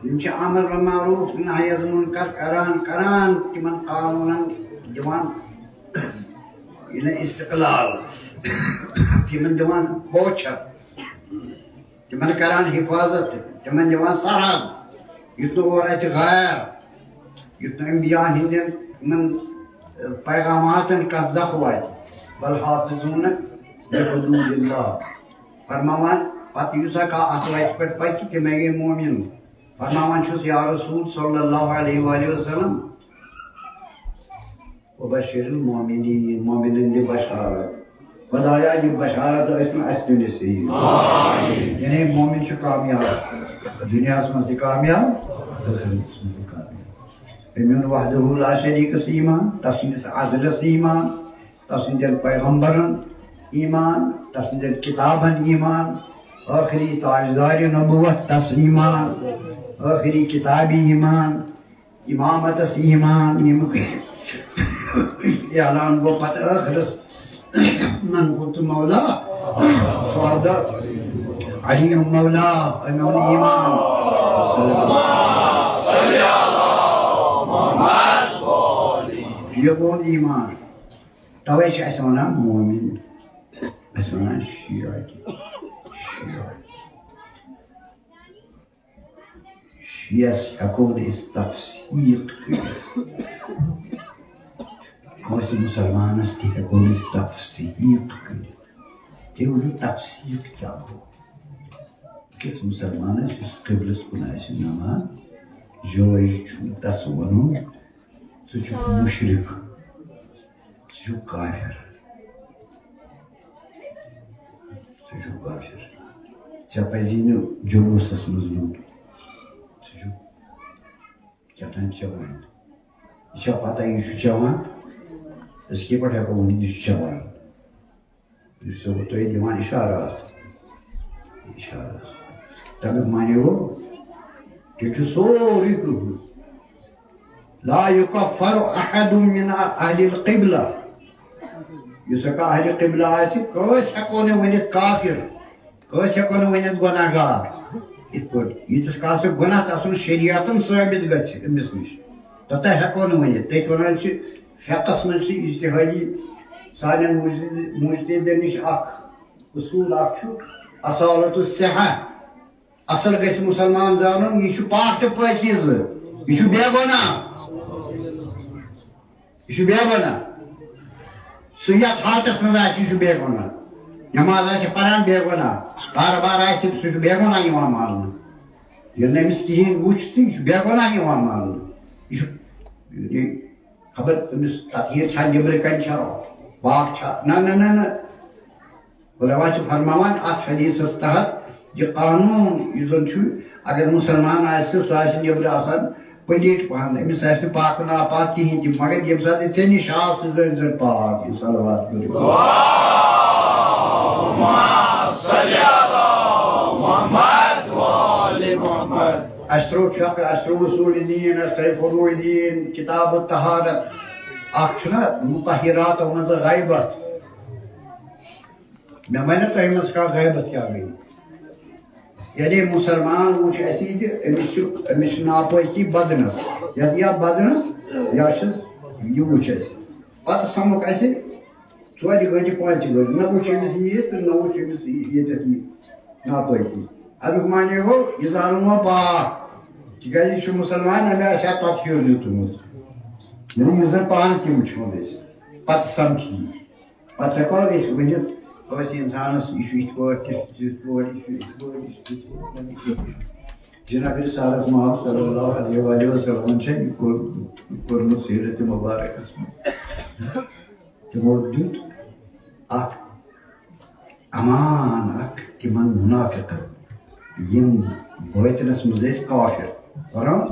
یِم چھِ امر بالمعروف، نہی عن المنکر کران، کران تِمن قانوٗنن دِوان، یعنی استقلال، تِمن دِوان بوچھر۔ تِمن کران حِفاظت، تِمن دِوان سرحد، یُتھ نہٕ اورٕ اَژِ غیر، یُتھ نہٕ انبیاء ہٕنٛدٮ۪ن یِمن، ٲ، پیغاماتن کانٛہہ زکھ واتہِ۔ والحافظون لحدود اللہ۔ فرماوان، پتہٕ یُس ہا کانٛہہ اَتھ وَتہِ پٮ۪ٹھ پَکہِ، تِمے گٔے مومن۔ فرماوان چھُس، یا رسول صلی اللہ علیہ وآلہ وسلم، وبشر المؤمنین، مومنن دِ بشارت۔ خدایا، یہِ بشارت ٲسۍ نہٕ اَسہِ تہِ نصیب۔ یعنی مومن چھُ کامیاب، دُنیاہَس منٛز تہِ کامیاب، ٲخرتَس منٛز تہِ کامیاب۔ أمۍ اوٚن وحدہ لا شریکس ایمان، تسٕنٛدِس عدلس ایمان، تسٕنٛدٮ۪ن پیغمبرن ایمان، تسٕنٛدٮ۪ن کتابن ایمان، ٲخری تاجدار نبوت تس ایمان، ٲخری کتابی ایمان، امامتس ایمان، ییٚمیُک اعلان گوٚو پتہٕ ٲخرس، من کنت مولا فقد علی مولا، أمۍ اوٚن ایمان۔ یہِ اوٚن ایمان۔ توے چھِ اَسہِ وَنان مومِن، اَسہِ وَنان شیعہ تہِ۔ شیعہ۔ شیعس ہٮ۪کو نہٕ أسۍ تفسیٖق کٔرِتھ۔ کٲنٛسہِ مُسلمانس تہِ ہٮ۪کو نہٕ أسۍ تفسیٖق کٔرِتھ۔ تُہۍ ؤنِو، تفسیٖق کیٛاہ گوٚو؟ أکِس مُسلمانس یُس قبلس کُن آسہِ نماز، جٲیز چھُ تس وَنُن، ژٕ چھُکھ مُشرِک، ژٕ چھُکھ کافر۔ ژٕ چھُکھ کافر۔ ژےٚ پَزی نہٕ جلوٗسَس منٛز یُن۔ ژٕ چھُکھ کیٛاہ تام چٮ۪وان۔ یہِ چھا پَتہ یہِ چھُ چٮ۪وان؟ أسۍ کِتھ پٲٹھۍ ہٮ۪کو ؤنِتھ یہِ چھُ چٮ۪وان؟ یہِ چھُ تۄہہِ دِوان اِشارات۔ اِشارات۔ تَمیُک معنی گوٚو، تیٚلہِ چھُ سورُے کٕہٕنۍ۔ لا یکفر احد من اہل القبلہ۔ یُس ہسا اہل قبلہ آسہِ، کٲنٛسہِ ہٮ۪کو نہٕ ؤنِتھ کافر، کٲنٛسہِ ہٮ۪کو نہٕ ؤنِتھ گۄناہ گار۔ یِتھ پٲٹھۍ ییٖتِس کالس سُہ گۄناہ تَسُنٛد شریعتن ثٲبت گژھِ أمِس نِش، توٚتام ہٮ۪کو نہٕ ؤنِتھ۔ تٔتھۍ وَنان چھِ فقہس منٛز چھِ اجتہادی، سانٮ۪ن مجتہد-، مجتہدن نِش اکھ اصوٗل اکھ چھُ اصالۃ الصحہ۔ اصل گژھِ مُسلمان زانُن، یہِ چھُ پاک تہٕ پٲکیٖزٕ، یہِ چھُ بے گۄناہ، یہِ چھُ بے گۄناہ۔ سُہ یَتھ حالتس منٛز آسہِ، یہِ چھُ بے گۄناہ۔ نماز آسہِ پران، بے گۄناہ۔ کارٕبار آسہِ، سُہ چھُ بے گۄناہ یِوان ماننہٕ۔ ییٚلہِ نہٕ أمِس کِہیٖنۍ وُچھ تہٕ یہِ چھُ بے گۄناہ یِوان ماننہٕ۔ یہِ چھُ، یہِ خبر أمِس تطہیٖر چھا، نیٚبرٕ کَنہِ چھا، پاک چھا؟ نہ، نہ، نہ، نہ۔ علماء چھِ فرماوان اَتھ حدیثس تحت، یہِ قانوٗن یُس زَن چھُ، اگر مُسلمان آسہِ، سُہ آسہِ نیٚبرٕ آسان پلیٹ پَہَن، أمِس آسہِ نہٕ پاک ناپاک کِہیٖنۍ تہِ، مگر ییٚمہِ ساتہٕ ژےٚ نِش آو، ژٕ زٲنۍ زَن پاک، یہِ صلوات پٔرِو۔ اللهم صل على محمد وآل محمد۔ اَسہِ ترٛوو فقہ، اَسہِ ترٛوو اصوٗل دین، اَسہِ ترٛٲے فروع دین، کتاب الطہارت۔ اکھ چھُنہ مطہراتو منٛز غیبت۔ مےٚ وَنہِ تۄہہِ منٛز کانٛہہ غیبت کیٛاہ گٔے؟ یعنی مُسلمان وٕچھ اَسہِ یہِ تہِ، أمِس چھُ، أمِس چھِ ناپٲکی بدنس، یَتھ یا بدنس یا چھِ یہِ وٕچھ اَسہِ۔ پتہٕ سَمکھ اَسہِ ژورِ گٲنٛٹہِ، پانٛژِ گٲنٛٹہِ، نہ وٕچھ أمِس یہِ تہٕ نہ وٕچھ أمِس یہِ، ییٚتٮ۪تھ یہِ ناپٲکی۔ اَمیُک معنی گوٚو، یہِ زانُن وۄنۍ پاک، تِکیٛازِ یہِ چھُ مُسلمان، أمۍ آسہِ ہا تَتھ ہیوٚر دیُتمُت۔ یعنی یُس زَن پانہٕ تہِ وٕچھون أسۍ، پتہٕ سَمکھی۔ پتہٕ ہٮ۪کو أسۍ ؤنِتھ کٲنٛسہِ اِنسانَس، یہِ چھُ یِتھ پٲٹھۍ، تہِ چھُ تِتھ پٲٹھۍ، یہِ چھُ یِتھ پٲٹھۍ، یہِ چھُ تِتھ پٲٹھۍ۔ جناب رسالت محمد صلی اللہ علیہ وآلہ وسلم چھےٚ یہِ کوٚر-، کوٚرمُت سیرت مبارکس منٛز۔ تِمو دیُت اکھ امان اکھ تِمن منافقن۔ یِم باطنس منٛز ٲسۍ کافر، پران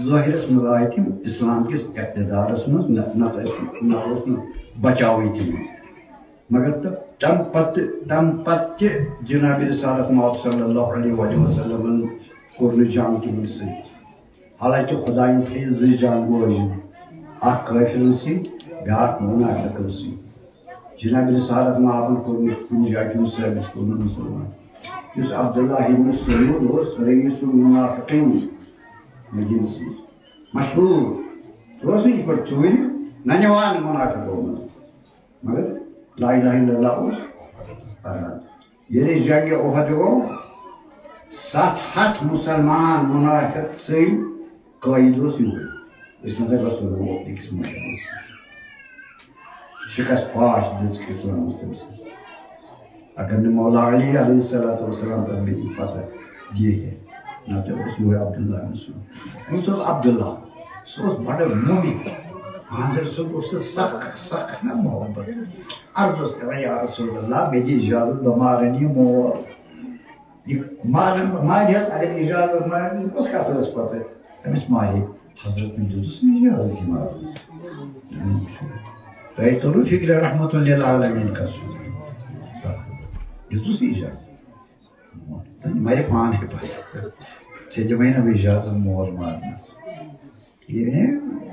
ظٲہرس منٛز آے تِم اسلام کِس اقتدارس منٛز، نہ، نتہٕ ٲسۍ، نتہٕ اوس نہٕ بچاوٕے تِمن۔ مگر تہٕ تَمہِ پتہٕ، تَمہِ پتہٕ تہِ جناب رسالت مآب صلی اللہ علیہ وآلہ وسلمن کوٚر نہٕ جنگ تِمن سۭتۍ۔ حالانکہ خدایَن تھٲے زٕ جنگ وٲجِم، اکھ کٲفرن سۭتۍ، بیاکھ منافقن سۭتۍ۔ جناب رسالت مآبن کوٚر نہٕ کُنہِ جایہِ تِم ثٲبت کوٚر نہٕ مُسلمان۔ یُس عبداللہ ابن سلول اوس رئیس المنافقین مدینس منٛز مشہوٗر، سُہ اوس نہٕ یِتھ پٲٹھۍ ژوٗرِ نہ نِوان منافقو منٛز، مگر لا الہ الا اللہ اوس پران۔ ییٚلہِ جنگِ احد گوٚو، ستھ ہتھ مُسلمان منافق ژٔلۍ، قٲیِد اوس یِہوٚے۔ أسۍ نظر رسول اللہ أکِس مُسلمانس۔ شکست فاش دِژ اسلامس تٔمۍ سٕنٛز۔ اگر نہٕ مولا علی علیہ الصلوۃ والسلام تَتھ بیٚیہِ فتح دِیہِ ہے، نتہٕ اوس یِہوٚے عبداللہ بن سلول۔ أمِس اوس عبداللہ، سُہ اوس بڑٕ مومِن۔ حضرت صٲب اوس سُہ سخ، سخ نہ محبت۔ عرض اوس کران، یا رسول اللہ، مےٚ دِ اجازت، بہٕ مارن یہِ مول۔ یہِ مارن، مارِ حظ، اگر اجازت مارِ، یہِ کۄس کتھ ٲس پتہٕ؟ أمِس مارِ۔ حضرتن دیُتُس نہٕ اجازت یہِ مارنُک۔ تۄہہِ توٚرُو فکرِ رحمت للعالمین کس چھُ؟ دِژٕس اجازت۔ تہٕ یہِ مارِ پانہٕ پتہٕ۔ ژےٚ دِمَے نہٕ بہٕ اجازت مول مارنس۔ یعنی،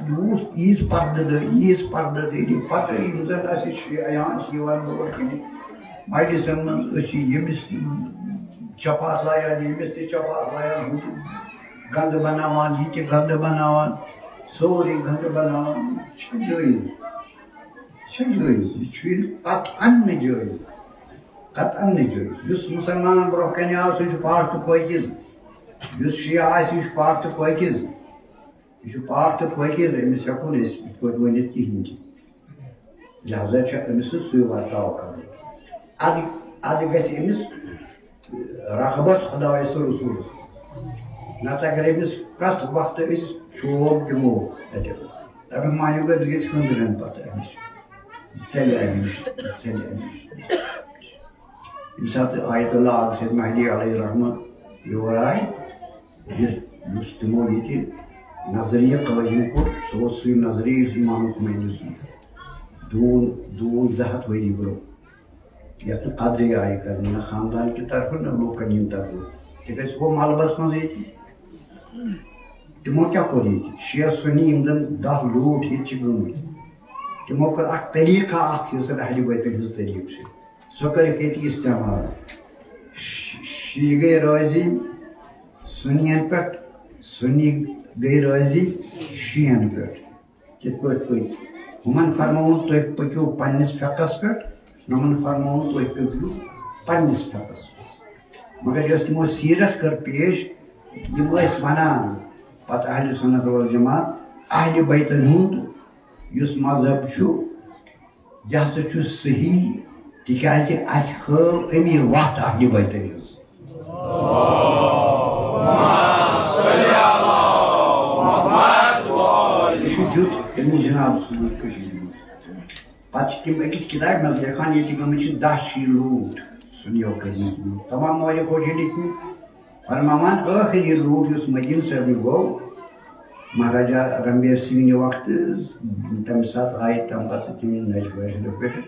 یوٗت، ییٖژ پردٕ دٲری، ییٖژ پردٕ دٲری، پتہٕ یِم زن اَسہِ چھِ عیان چھِ یِوان برونٛٹھ کَنہِ مجلسن منٛز، أسۍ چھِ ییٚمِس تہِ چپاتھ لایان، ییٚمِس تہِ چپاتھ لایان، ہُہ تہِ گنٛدٕ بناوان، یہِ تہِ گنٛدٕ بناوان، سورُے گنٛدٕ بناوان، یہِ چھا جٲیز؟ یہِ چھا جٲیز؟ یہِ چھُ قطعاً نہٕ جٲیز۔ قطعاً نہٕ جٲیز۔ یُس مُسلمانن برونٛہہ کنہِ آو، سُہ چھُ پاک تہٕ پٲکیٖز۔ یُس شیعہ آسہِ، یہِ چھُ پاک تہٕ پٲکیٖز۔ یہِ چھُ پاک تہٕ پٲکیٖز، أمِس ہٮ۪کو نہٕ أسۍ یِتھ پٲٹھۍ ؤنِتھ کِہیٖنۍ تہِ۔ لہذا چھُ أمِس سۭتۍ سُے ورتاو کرُن۔ اَدٕ، اَدٕ گژھِ أمِس رغبت خدایس تہٕ رسوٗلس۔ نتہٕ اگر أمِس پرٛٮ۪تھ وقتہٕ أسۍ چوب دِمو اَتہِ، تَمیُک معنی گوٚو، أمِس گژھِ ہُنٛدرَن پتہٕ اَمِچ، ژَلہِ اَمہِ نِش، ژَلہِ اَمہِ نِش۔ ییٚمہِ ساتہٕ آیت اللہ عارف سید مہدی علیہ الرحمہ یور آے، یُس، یُس تِمو ییٚتہِ نظریہ قٲیِم کوٚر، سُہ اوس سُے نظریہ یُس امام خمینی سُنٛد چھُ۔ دوٗن، دوٗن زٕ ہَتھ ؤری برٛونٛہہ، یَتھ نہٕ قدرٕے آیہِ کرنہٕ، نہ خاندان کہِ طرفہٕ، نہ لوٗکن ہٕنٛدِ طرفہٕ۔ تِکیٛازِ سُہ گوٚو ملبس منٛز ییٚتہِ۔ تِمو کیٛاہ کوٚر ییٚتہِ؟ شیعہ سُنی یِم زن دَہ لوٗٹھ ییٚتہِ چھِ گٔمٕتۍ، تِمو کٔر اکھ طریٖقہ اکھ، یُس زن اہلِ بیتن ہٕنٛز طریٖقہٕ چھِ۔ سۄ کٔرٕکھ ییٚتہِ استعمال۔ ش-، شیعہ گٔے رٲضی سُنیَن پٮ۪ٹھ، سُنی گٔے رٲضی شیعن پٮ۪ٹھ۔ کِتھ پٲٹھۍ پٔکۍ؟ ہُمَن فرمووُن، "تُہۍ پٔکِو پننِس فقس پٮ۪ٹھ"، یِمَن فرمووُن، "تُہۍ پٔکِو پننِس فقس پٮ۪ٹھ"۔ مگر یۄس تِمو سیٖرت کٔر پیش، یِم ٲسۍ وَنان پَتہٕ اہلِ سُنت والجماعت، اہلِ بیتَن ہُنٛد یُس مذہب چھُ، یہِ ہسا چھُ صحیح، تِکیٛازِ اَسہِ ہٲو أمی وَتھ اہلِ بیتَن ہٕنٛز۔ یہِ چھُ دیُت أمِس جناب صٲبَس کٔشیٖرِ منٛز۔ پَتہٕ چھِ تِم أکِس کِتابہِ منٛز لیکھان، ییٚتہِ گٔمٕتۍ چھِ دَہ شیٖتھ لوٗٹھ سُنیو کٔرمٕتۍ۔ تِمو تمام مولہِ کوشش لیکھمٕتۍ۔ فرماوان، ٲخری لوٗٹھ یُس مدیٖنہٕ صٲبنہِ گوٚو، مہاراجا رنبیر سنگھ نہِ وقتہٕ، تَمہِ ساتہٕ آیہِ تَمہِ پَتہٕ تِم نجف ویشنو پٮ۪ٹھٕ۔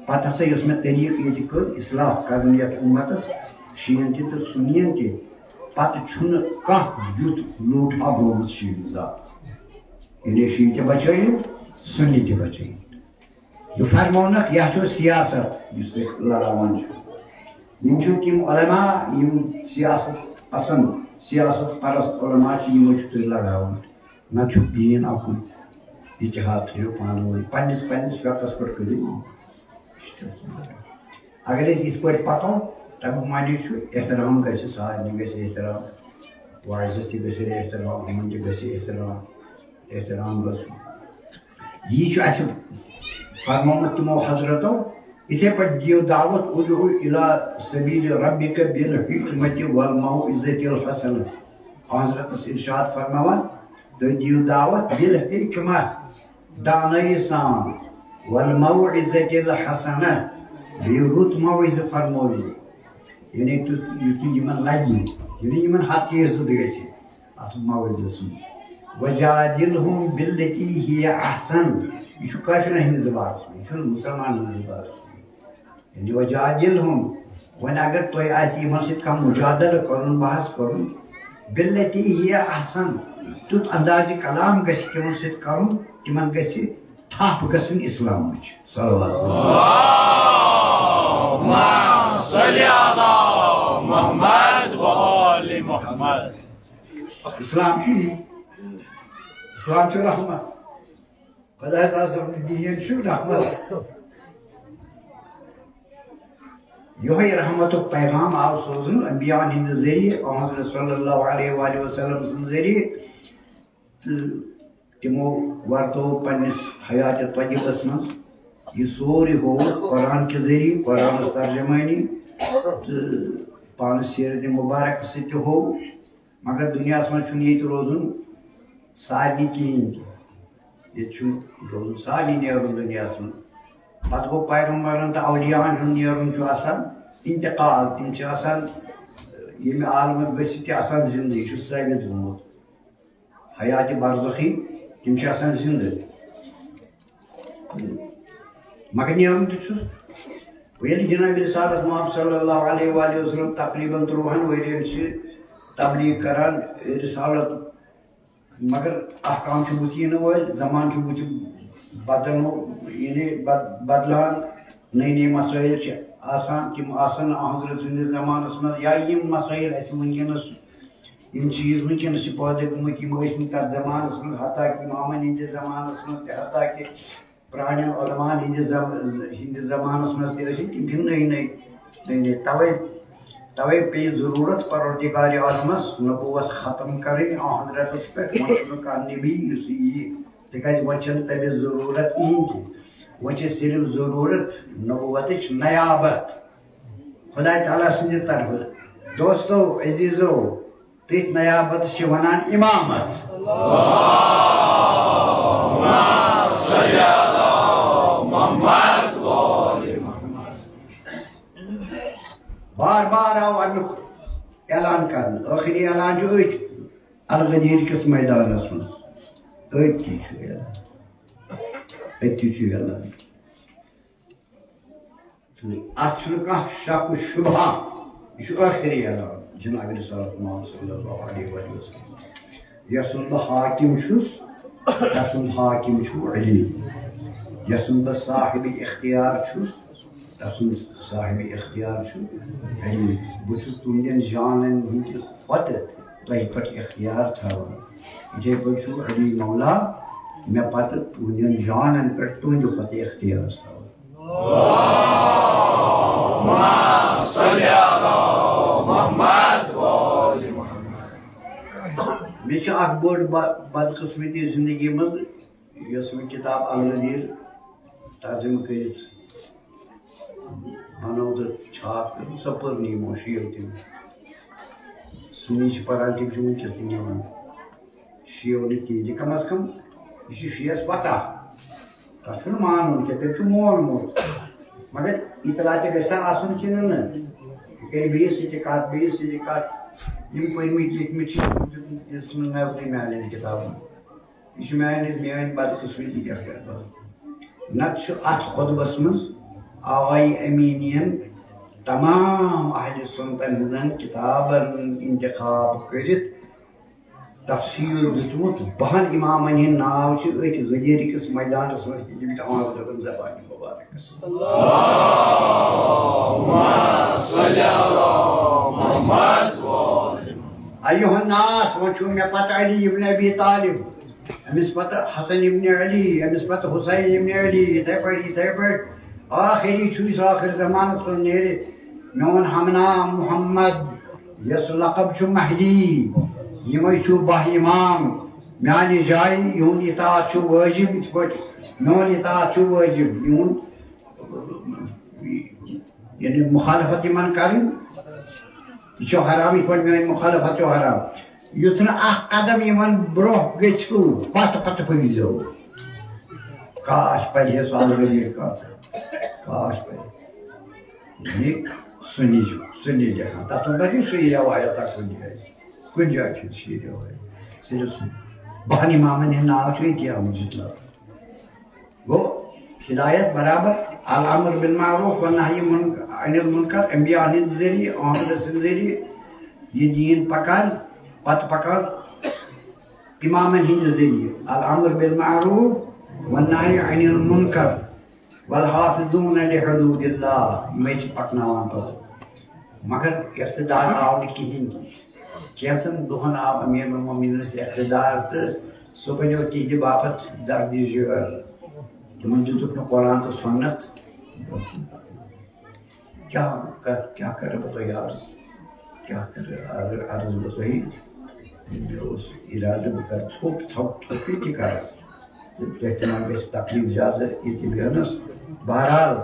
پَتہٕ ہسا یۄس مےٚ طریٖقہٕ ییٚتہِ کٔر اصلاح کرنہٕ یَتھ اُمتَس، شیعن تہِ تہٕ سُنیَن تہِ، پَتہٕ چھُنہٕ کانٛہہ یُتھ لوٗٹھا گوٚمُت شیعن زانٛہہ۔ یعنی شیعہ تہِ بچٲیِن، سُنی تہِ بچٲیِن۔ تہٕ فرمونکھ، یہِ چھُ سیاست یُس تُہۍ لڑاوان چھِو۔ یِم چھِو تِم علماء، یِم سیاست پسند، سیاست پرست علماء چھِ، یِمو چھِ تُہۍ لڑاوان۔ نہ چھُ دیٖن اکُے۔ اتحاد تھٲیِو پانہٕ ؤنۍ، پننِس، پننِس فرقس پٮ۪ٹھ کٔرِو۔ اگر أسۍ یِتھ پٲٹھۍ پکو، تَمیُک معنی چھُ احترام گژھِ، سارنٕے گژھِ احترام، واعظس تہِ گژھِ احترام، یِمن تہِ گژھِ احترام، احترام گژھِ۔ یی چھُ اَسہِ فرمومُت تِمو حضرتو، یِتھے پٲٹھۍ دِیِو دعوت، "ادع الی سبیل ربک بالحکمت والموعظۃ الحسنہ۔" حضرتس ارشاد فرماوان، تُہۍ دِیِو دعوت بالحکمہ، دانٲیی سان، والموعظۃ الحسنہ، بیٚیہِ رُت موعظہ فرمٲیِو۔ یعنی تیُتھ یُتھ نہٕ یِمن لگہِ، یعنی یِمن ہتھ تیز زٕ گژھِ اتھ موضوعس منٛز۔ وجادلہم بالتی ہی احسن، یہِ چھُ کٲفرن ہٕنٛدِس زبانس منٛز، یہِ چھُنہٕ مُسلمانن ہٕنٛدِس زبانس منٛز۔ یعنی وجادلہم، وۄنۍ اگر تۄہہِ آسہِ یِمن سۭتۍ کانٛہہ مجادلہٕ کرُن، بحث کرُن، بالتی ہی احسن، تیُتھ اندازِ کلام گژھِ تِمن سۭتۍ کرُن، تِمن گژھِ تھپھ گژھٕنۍ اسلامٕچ۔ صلوات۔ اللهم صل على محمد وآل محمد۔ اسلام چھُ یی۔ اسلام چھُ رحمت۔ خۄداے تعالیٰ سُنٛد دیٖن چھُ رحمت۔ یِہوٚے رحمتُک پیغام آو سوزنہٕ انبیاءن ہٕنٛدِ ذٔریعہٕ، آن حضرت صلی اللہ علیہ وآلہ وسلم سٕنٛدِ ذٔریعہٕ۔ تہٕ تِمو ورتوو پننِس حیاتِ طیبس منٛز یہِ سورُے ہووُکھ قرآن کہِ ذٔریعہٕ، قرآنس ترجمٲنی تہٕ پانس سیرتِ مبارکس سۭتۍ تہِ ہوو۔ مگر دُنیاہس منٛز چھُنہٕ ییٚتہِ روزُن سارنٕے کِہیٖنۍ تہِ۔ ییٚتہِ چھُنہٕ روزُن سارنٕے نیرُن دُنیاہس منٛز۔ پتہٕ گوٚو پیغمبرن تہٕ اولیاہن ہُنٛد نیرُن چھُ آسان انتقال، تِم چھِ آسان ییٚمہِ عالمہٕ گٔژھِتھ تہِ آسان زِندٕ، یہِ چھُ ثٲبت گوٚمُت۔ حیاتِ برزخی، تِم چھِ آسان زِندٕ۔ مگر نیرُن تہِ چھُ۔ وۄنۍ ییٚلہِ جناب رسالت محمد صلی اللہ علیہ وآلہ وسلم تقریباً تُرٛوہن ؤرین چھِ تبلیغ کران رسالت، مگر احکام چھِ بُتھِ یِنہٕ وٲلۍ، زمانہٕ چھُ بُتھِ بدلنو، یعنی بد-، بدلان، نٔے نٔے مسٲیِل چھِ آسان، تِم آسن نہٕ حضرت سٕنٛدِس زمانس منٛز، یا یِم مسٲیِل اَسہِ وٕنکیٚنس، یِم چیٖز وٕنکیٚنس چھِ پٲدٕ گٔمٕتۍ، یِم ٲسۍ نہٕ تَتھ زمانس منٛز، حتیٰ کہِ امامن ہٕنٛدِس زمانس منٛز تہِ، حتیٰ کہِ پرٛانٮ۪ن علماہن ہٕنٛدِس زم-، ہٕنٛدِس زمانس منٛز تہِ ٲسۍ تِم تِم نٔے نٔے، نٔے نٔے۔ توے، توے پیٚیہِ ضروٗرت پروردگارِ عالمس نبوت ختم کرٕنۍ آن حضرتس پٮ۪ٹھ۔ وۄنۍ چھُنہٕ کانٛہہ نبی یُس یی، تِکیازِ وۄنۍ چھَنہٕ تٔمِس ضروٗرت کِہیٖنۍ تہِ۔ وۄنۍ چھِ صرف ضروٗرت نبوتٕچ نیابت خداے تعالیٰ سٕنٛدِ طرفہٕ۔ دوستو، عزیزو، تٔتھۍ نیابتس چھِ ونان امامت۔ اللهم صل على محمد وآل محمد۔ بار بار آو امیُک اعلان کرنہٕ۔ ٲخری اعلان چھُ أتھۍ الغدیر کِس میدانس منٛز۔ أتھی چھُ اعلان۔ أتھی چھُ اعلان۔ تہٕ اتھ چھُنہٕ کانٛہہ شک و شبہ، یہِ چھُ ٲخری اعلان جناب رسالت محمد صلی اللہ علیہ وآلہ وسلم۔ یَس سُنٛد بہٕ حاکم چھُس، تَس سُنٛد حاکم چھُ علی۔ یَس سُنٛد بہٕ صاحب اختیار چھُس، تَس سُنٛد صاحب اختیار چھُ علی۔ بہٕ چھُس تُہنٛدٮ۪ن جانن ہٕنٛدِ کھۄتہٕ تۄہہِ پٮ۪ٹھ اختیار تھاوان۔ یِتھے پٲٹھۍ چھُ علی مولا مےٚ پتہٕ تُہنٛدٮ۪ن جانن پٮ۪ٹھ تُہنٛدِ کھۄتہٕ اختیار تھاوان۔ اللهم صل على محمد وآل محمد۔ مےٚ چھِ اکھ بٔڑ ب-، بدقسمتی زندگی منٛز، یۄس مےٚ کتاب الغدیر ترجمہٕ کٔرِتھ بنٲو تہٕ چھاپ کٔر، سۄ پٔر نہٕ یِمو شِیو تہِ۔ سُنی چھِ پران، تِم چھِ وٕنکیٚس تہِ نِوان۔ شِیو نہٕ کِہیٖنۍ تہِ۔ کم از کم یہِ چھُ شِیَس پتہ۔ تَتھ چھُنہٕ مانُن کینٛہہ، تٔمۍ چھُ مونمُت۔ مگر اطلاع تہِ گژھِ ہا آسُن کِنہٕ نہٕ؟ یہِ کَرِ بیٚیِس سۭتۍ تہِ کَتھ، بیٚیِس سۭتۍ تہِ کَتھ۔ یِم پٔرۍمٕتۍ لیٚکھمٕتۍ چھِ، دِژ نہٕ نظرٕے میٛانٮ۪ن کِتابَن۔ یہِ چھُ میٛانہِ، میٛٲنۍ بدقٕسمتی، کیٛاہ کَرٕ بہٕ؟ نَتہٕ چھُ اَتھ خطبس منٛز آقای أمیٖنیَن تمام اہلِ سُنتَن ہٕنٛزَن کِتابَن اِنتِخاب کٔرِتھ تفصیٖل دیُتمُت۔ بَہَن اِمامَن ہٕنٛدۍ ناو چھِ أتھۍ غدیٖرِ کِس مٲدانَس منٛز لیٚکھمٕتۍ حضرتَن زبانِ مُبارکَس۔ اللهم صل على محمد وآل محمد۔ ایُّہَا الناس، وۄنۍ چھُو مےٚ پَتہٕ علی ابن ابی طالب، أمِس پَتہٕ حسن ابن علی، أمِس پَتہٕ حسین ابن علی، یِتھَے پٲٹھۍ، یِتھَے پٲٹھۍ۔ ٲخری چھُ یُس ٲخر زمانَس منٛز نیرِ، میون ہمنام محمد، یَس لقب چھُ مہدی، یِمَے چھُو باہ اِمام۔ میٛانہِ جایہِ یِہُنٛد اطاعت چھُ وٲجِب، یِتھ پٲٹھۍ میون اطاعت چھُ وٲجِب، یِہُنٛد یعنی مخالفت یِمَن کَرٕنۍ، یہِ چھُ حرام، یِتھ پٲٹھۍ میٛٲنۍ مخالفت چھُ حرام۔ یُتھ نہٕ اَکھ قدم یِمَن برٛونٛہہ گٔژھِو، پَتہٕ، پَتہٕ پٔکۍزیو۔ کاش پَرِ ہے سُہ الغدیر کانٛہہ، کاش پَرِ۔ یہِ سُنی چھُ، سُنی لیکھان۔ تَتھ منٛز ما چھُ سُے رٮ۪وایت اَکھ کُنہِ جایہِ؟ کُنہِ جایہِ چھُنہٕ سُے رٮ۪وایت۔ صرف سُہ بَہَن اِمامَن ہُنٛد ناو چھُ ییٚتی آمُت ذِکرٕ۔ گوٚو، ہدایت برابر، الامر بالمعروف والنہی من-، عن المنکر، انبیاء ہٕنٛدِ ذٔریعہٕ، احمد سٕنٛدِ ذٔریعہٕ، یہِ دیٖن پکان، پتہٕ پکان اِمامَن ہٕنٛدِ ذٔریعہٕ، الامر بالمعروف والنہی عن المنکر والحافظون لحدود اللہ، یِمے چھِ پکناوان پتہٕ۔ مگر اقتدار آو نہٕ کِہیٖنۍ تہِ۔ کینٛژن دۄہن آو امیر المومنینس اقتدار تہٕ سُہ بنیو تِہنٛدِ باپتھ درد جگر۔ تِمن دِتُکھ نہٕ قرآن تہٕ سُنت۔ کیٛاہ کر-، کیٛاہ کرٕ بہٕ تۄہہِ عرض؟ کیٛاہ کرٕ عر-، عرض بہٕ تۄہہِ؟ مےٚ اوس ارادٕ بہٕ کرٕ ژھوٚپ، ژھوٚپ، ژھوٚپٕے تہِ کرٕ۔ تہٕ تۄہہِ تہِ ما گژھِ تکلیف زیادٕ ییٚتہِ بیٚہنس؟ بہرحال،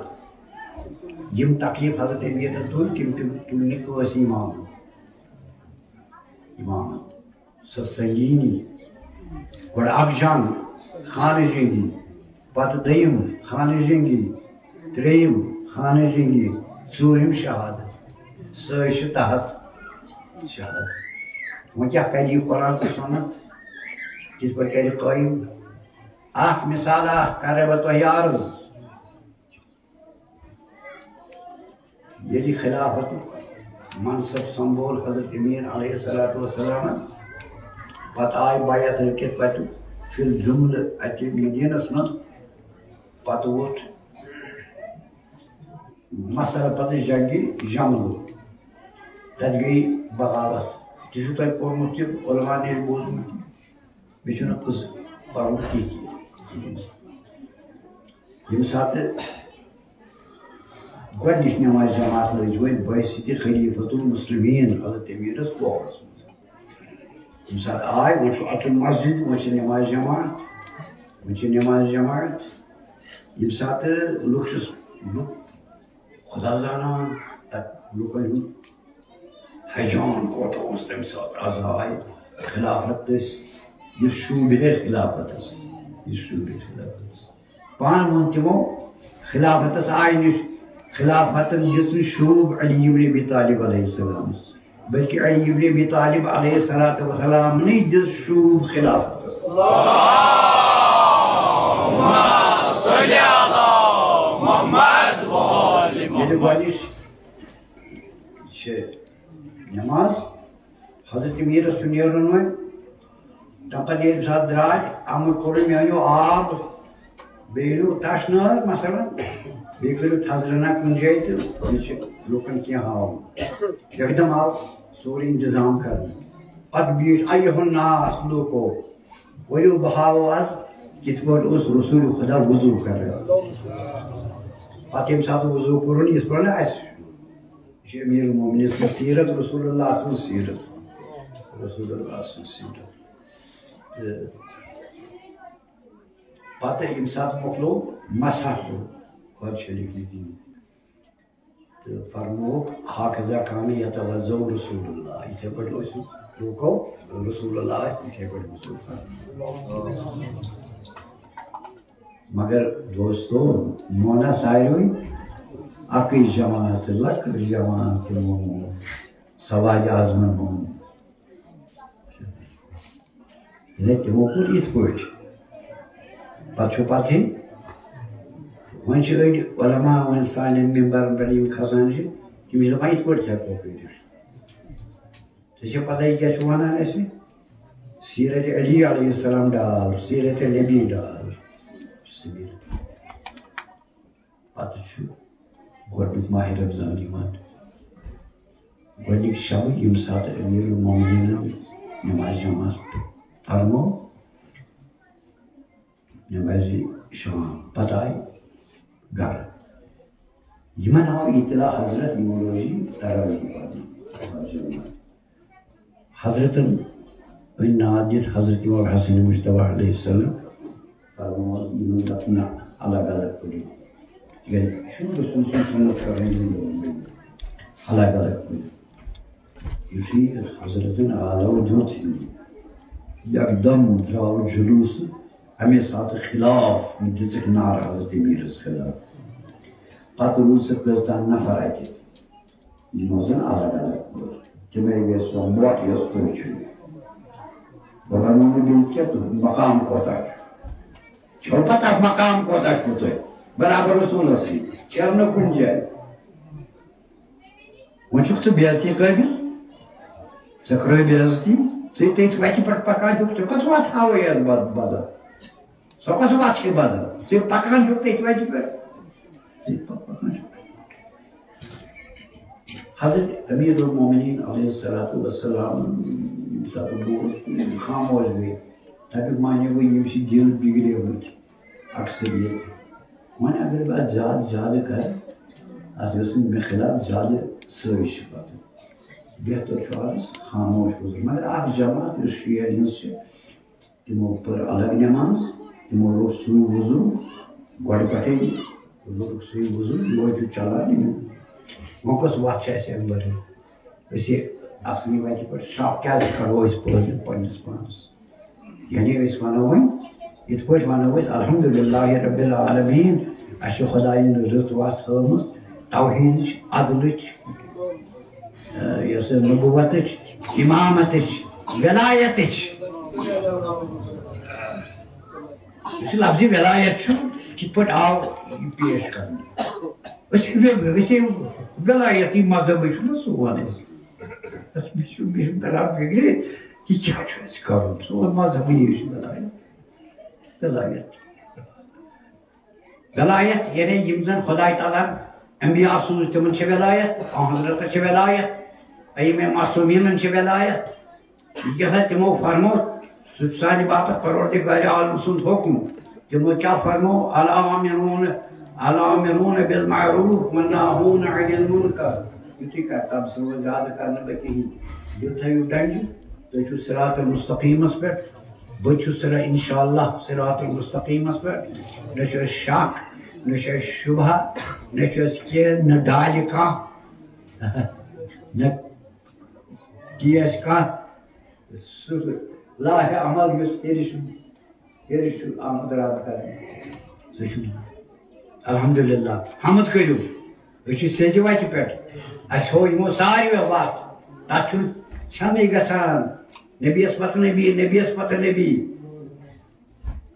یِم تکلیف حضرت امیرن تُلۍ، تِم تہِ تُلۍ نہٕ کٲنٛسہِ اِمامن۔ اِمامن۔ سۄ سنگینی۔ گۄڈٕ اکھ جنگ، خانہٕ جنگی، پتہٕ دوٚیِم خانہٕ جنگی، ترٛیٚیِم خانہٕ جنگی، ژوٗرِم شہادت۔ سۄے چھِ تحت شہادت۔ وۄنۍ کیٛاہ کرِ یہِ قرآن تہٕ سُنت؟ کِتھ پٲٹھۍ کرِ قٲیِم؟ اکھ مثال اکھ کرے بہٕ تۄہہِ عرض۔ ییٚلہِ خلافتُک منصب سنبھول حضرت امیر علیہ الصلوۃ والسلامن، پتہٕ آے بیعت رٔٹِتھ پتہٕ فی الجملہ اتہِ مدینس منٛز، پتہٕ ووت مسئلہ پتہٕ جنگِ جملُک، تتہِ گٔے بغاوت۔ تہِ چھُو تۄہہِ پوٚرمُت، تہِ علماء نِش بوٗزمُت۔ مےٚ چھُنہٕ قٕصہٕ پَرُن کِہیٖنۍ۔ ییٚمہِ ساتہٕ گۄڈٕنِچ نٮ۪ماز جماعت لٔج وۄنۍ بحیثیت خلیفۃ المسلمین حضرت امیٖرَس کوفَس منٛز۔ ییٚمہِ ساتہٕ آے، وۄنۍ چھُ اَژُن مسجد، وۄنۍ چھِ نٮ۪ماز جماعت، وۄنۍ چھِ نٮ۪ماز جماعت۔ ییٚمہِ ساتہٕ لُکھ چھِ، لُکھ خۄدا زانان، تَتہِ لُکَن ہُنٛد ہیجان کوتاہ اوس تَمہِ ساتہٕ۔ از آے خلافت دٔسۍ، یُس شوٗبہِ ہے خلافتس، یُس شوٗبہِ خلافتس۔ پانہٕ ووٚن تِمو، خلافتس آے نہٕ، خلافتن دِژ نہٕ شوٗب علی ابن ابی طالب علیہ السلامس، بلکہ علی ابن ابی طالب علیہ الصلوۃ والسلامنٕے دِژ شوٗب خلافتس۔ ییٚلہِ گۄڈٕنِچ چھِ نماز، حضرت میٖرَس چھُ نیرُن وۄنۍ۔ تَمہِ پَتہٕ ییٚلہِ ساتہٕ درٛاے، اَمُر کوٚرُن، مےٚ أنِو آب، بیٚیہِ أنِو تَش نٲر مثلاً، بیٚیہِ کٔرِو تھزرَنا کُنہِ جایہِ تہٕ یہِ چھِ لُکَن کینٛہہ ہاوُن۔ یکدم آو سورُے اِنتظام کَرنہٕ۔ پَتہٕ بیٖٹھ، ایُّہَا الناس، لوٗکو، ؤلِو بہٕ ہاوو آز کِتھ پٲٹھۍ اوس رسول خدا وضوٗ کَران۔ پَتہٕ ییٚمہِ ساتہٕ وضوٗ کوٚرُن، یِتھ پٲٹھۍ نہٕ اَسہِ یہِ چھِ امیر المومنین سٕنٛز سیرت، رسول اللہ سٕنٛز سیرت، رسول اللہ سٕنٛز سیرت۔ تہٕ پتہٕ ییٚمہِ ساتہٕ مۄکلو مسح کوٚر، کھۄر چھٔلِکھ نہٕ کِہیٖنۍ۔ تہٕ فرمووُکھ، ہکذا کان یتوضا رسول اللہ، یِتھے پٲٹھۍ اوس لوٗکو، رسول اللہ ٲسۍ یِتھے پٲٹھۍ غسل کران۔ مگر دوستو، مونہ ساروٕے اکٕے جماعت، لۄکٕٹ جماعت تِمو مون، سواد اعظمن مون۔ یعنی تِمو کوٚر یِتھ پٲٹھۍ۔ پتہٕ چھُ پتہٕ وۄنۍ چھِ أڑۍ علماء وۄنۍ سانٮ۪ن ممبرن پٮ۪ٹھ یِم کھسان چھِ، تِم چھِ دپان یِتھ پٲٹھۍ ہٮ۪کو کٔرِتھ۔ ژےٚ چھےٚ پتہ یہِ کیٛاہ چھُ ونان اَسہِ؟ سیرت علی علیہ السلام ڈال، سیرت نبی ڈال۔ پتہٕ چھُ گۄڈٕنیُک ماہِ رمضان یِوان۔ گۄڈٕنِکۍ شبہٕ ییٚمہِ ساتہٕ امیر المومنیٖنن نماز جماعت فرمو، نمازِ شام پتہٕ آے گرٕ۔ یِمن آو اطلاع حضرت یِمو روزِ تراویح پرنہِ۔ حضرتن أنۍ ناد دِتھ حضرت امام حسن مجتبیٰ علیہ السلام۔ فرمووس یِمن دپُن نہ، الگ الگ پٔرِو۔ تِکیٛازِ چھُنہٕ رسول سٕنٛز سُنت کرٕنۍ زندگی منٛز الگ الگ پٔرِو۔ یُتھُے حضرتن آلو دیُت، یکدم درٛاو جلوٗس اَمے ساتہٕ خلاف، دِژٕکھ نعرٕ حضرت امیٖرس خلاف۔ پتہٕ روٗد سُہ کٔژتام نفر اَتہِ۔ یِم روزن الگ الگ پٲٹھۍ۔ تِمے گٔے سۄ مۄٹھ یۄس تُہۍ چھِو۔ بہٕ وَنو نہٕ بیٚیہِ کینٛہہ، تُہُنٛد مقام کوتاہ چھُ۔ چھو پتہ مقام کوتاہ چھُو تۄہہِ؟ برابر رسولس سۭتۍ۔ ژےٚ نہٕ کُنہِ جایہِ۔ وۄنۍ چھُکھ ژٕ بے عزتی قٲبِل؟ ژےٚ کٔرٕے بے عزتی؟ ژٕ تٔتھۍ وَتہِ پٮ۪ٹھ پَکان چھُکھ، ژےٚ کۄس وَتھ ہاوٕے یَتھ بد-، بدل؟ سۄ کۄس وَتھ چھے بدل؟ ژٕ پَکان چھُکھ تٔتھۍ وَتہِ پٮ۪ٹھ۔ ژٕ پَکان چھُکھ۔ حضرت امیر المومنین علیہ الصلوۃ والسلام ییٚمہِ ساتہٕ بوٗز، خاموش گٔے۔ دَپہِ، مانے وۄنۍ یِم چھِ دِل بِگڑیمٕتۍ اکثریت۔ وۄنۍ اگر بہٕ اَتھ زیادٕ زیادٕ کَرٕ، اَتھ گٔژھ نہٕ مےٚ خلاف زیادٕ سٲزِش پَتہٕ۔ بہتر چھُ آز خاموش روزُن۔ مگر اَکھ جماعت یُس شیعن ہٕنٛز چھِ، تِمو پٔر الگ نٮ۪ماز، تِمو روٚٹ سُے وضوٗ، گۄڈٕ پٮ۪ٹھَے روٚٹُکھ سُے وضوٗ، یِہوٚے چھُ چلان یِمَن۔ وۄنۍ کۄس وَتھ چھِ اَسہِ اَمہِ وَرٲے؟ أسۍ یہِ اَصلی وَتہِ پٮ۪ٹھ شک کیٛازِ کَرو أسۍ پٲدٕ پنٛنِس پانَس؟ یعنی أسۍ وَنو وۄنۍ، یِتھ پٲٹھۍ وَنو أسۍ الحمدللہ رب العالمین، اَسہِ چھِ خۄدایَن رٕژ وَتھ ہٲومٕژ، توحیٖدٕچ، عدلٕچ، آ، یۄس نبوتٕچ، امامتٕچ، ولایتٕچ۔ یُس یہِ لفظِ ولایت چھُ، کِتھ پٲٹھۍ آو یہِ پیش کرنہٕ؟ أسۍ، أسۍ ولایتی مذہبٕے چھُنہ سون اَسہِ۔ مےٚ چھُ، مےٚ چھُنہٕ تران فِکرِ، یہِ کیٛاہ چھُ اَسہِ کرُن؟ سون مذہبٕے چھُ ولایت۔ ولایت۔ ولایت، یعنی یِم زن خدای تعالیٰ ہن انبیاء سوٗز، تِمن چھِ ولایت، آن حضرتس چھِ ولایت، ائمہ معصومینن چھِ ولایت۔ یہِ کیٛاہ سا تِمو فرمو، سُہ چھُ سانہِ باپتھ پروردگار عالم سُنٛد حُکم۔ تِمو کیٛاہ فرمو؟ الآمرون، الآمرون بالمعروف والناہون عن المنکر۔ یُتھُے کر، تَمہِ سۭتۍ زیادٕ کرنہٕ بہٕ کِہیٖنۍ۔ یہِ تھٲیِو ڈنٛجہِ، تُہۍ چھِو صراط المستقیمس پٮ۪ٹھ۔ بہٕ چھُس صرا-، انشاءاللہ صراط المستقیمس پٮ۪ٹھ۔ نہ چھُ اَسہِ شک، نہ چھُ اَسہِ شبہہ، نہ چھُ اَسہِ کینٛہہ، نہ ڈالہِ کانٛہہ، نہ تی آسہِ کانٛہہ۔ سُہ لاہہِ عمل یُس ہیٚرِ چھُ، ہیٚرِ چھُ آمُت رد کرنہٕ۔ سُہ چھُ الحمدللہ۔ حمد کٔرِو۔ أسۍ چھِ سیٚدِ وَتہِ پٮ۪ٹھ۔ اَسہِ ہوو یِمو ساروِیو وَتھ۔ تَتھ چھُنہٕ ژھٮ۪نٕے گژھان۔ نبیَس پَتہٕ نبی، نبیَس پَتہٕ نبی۔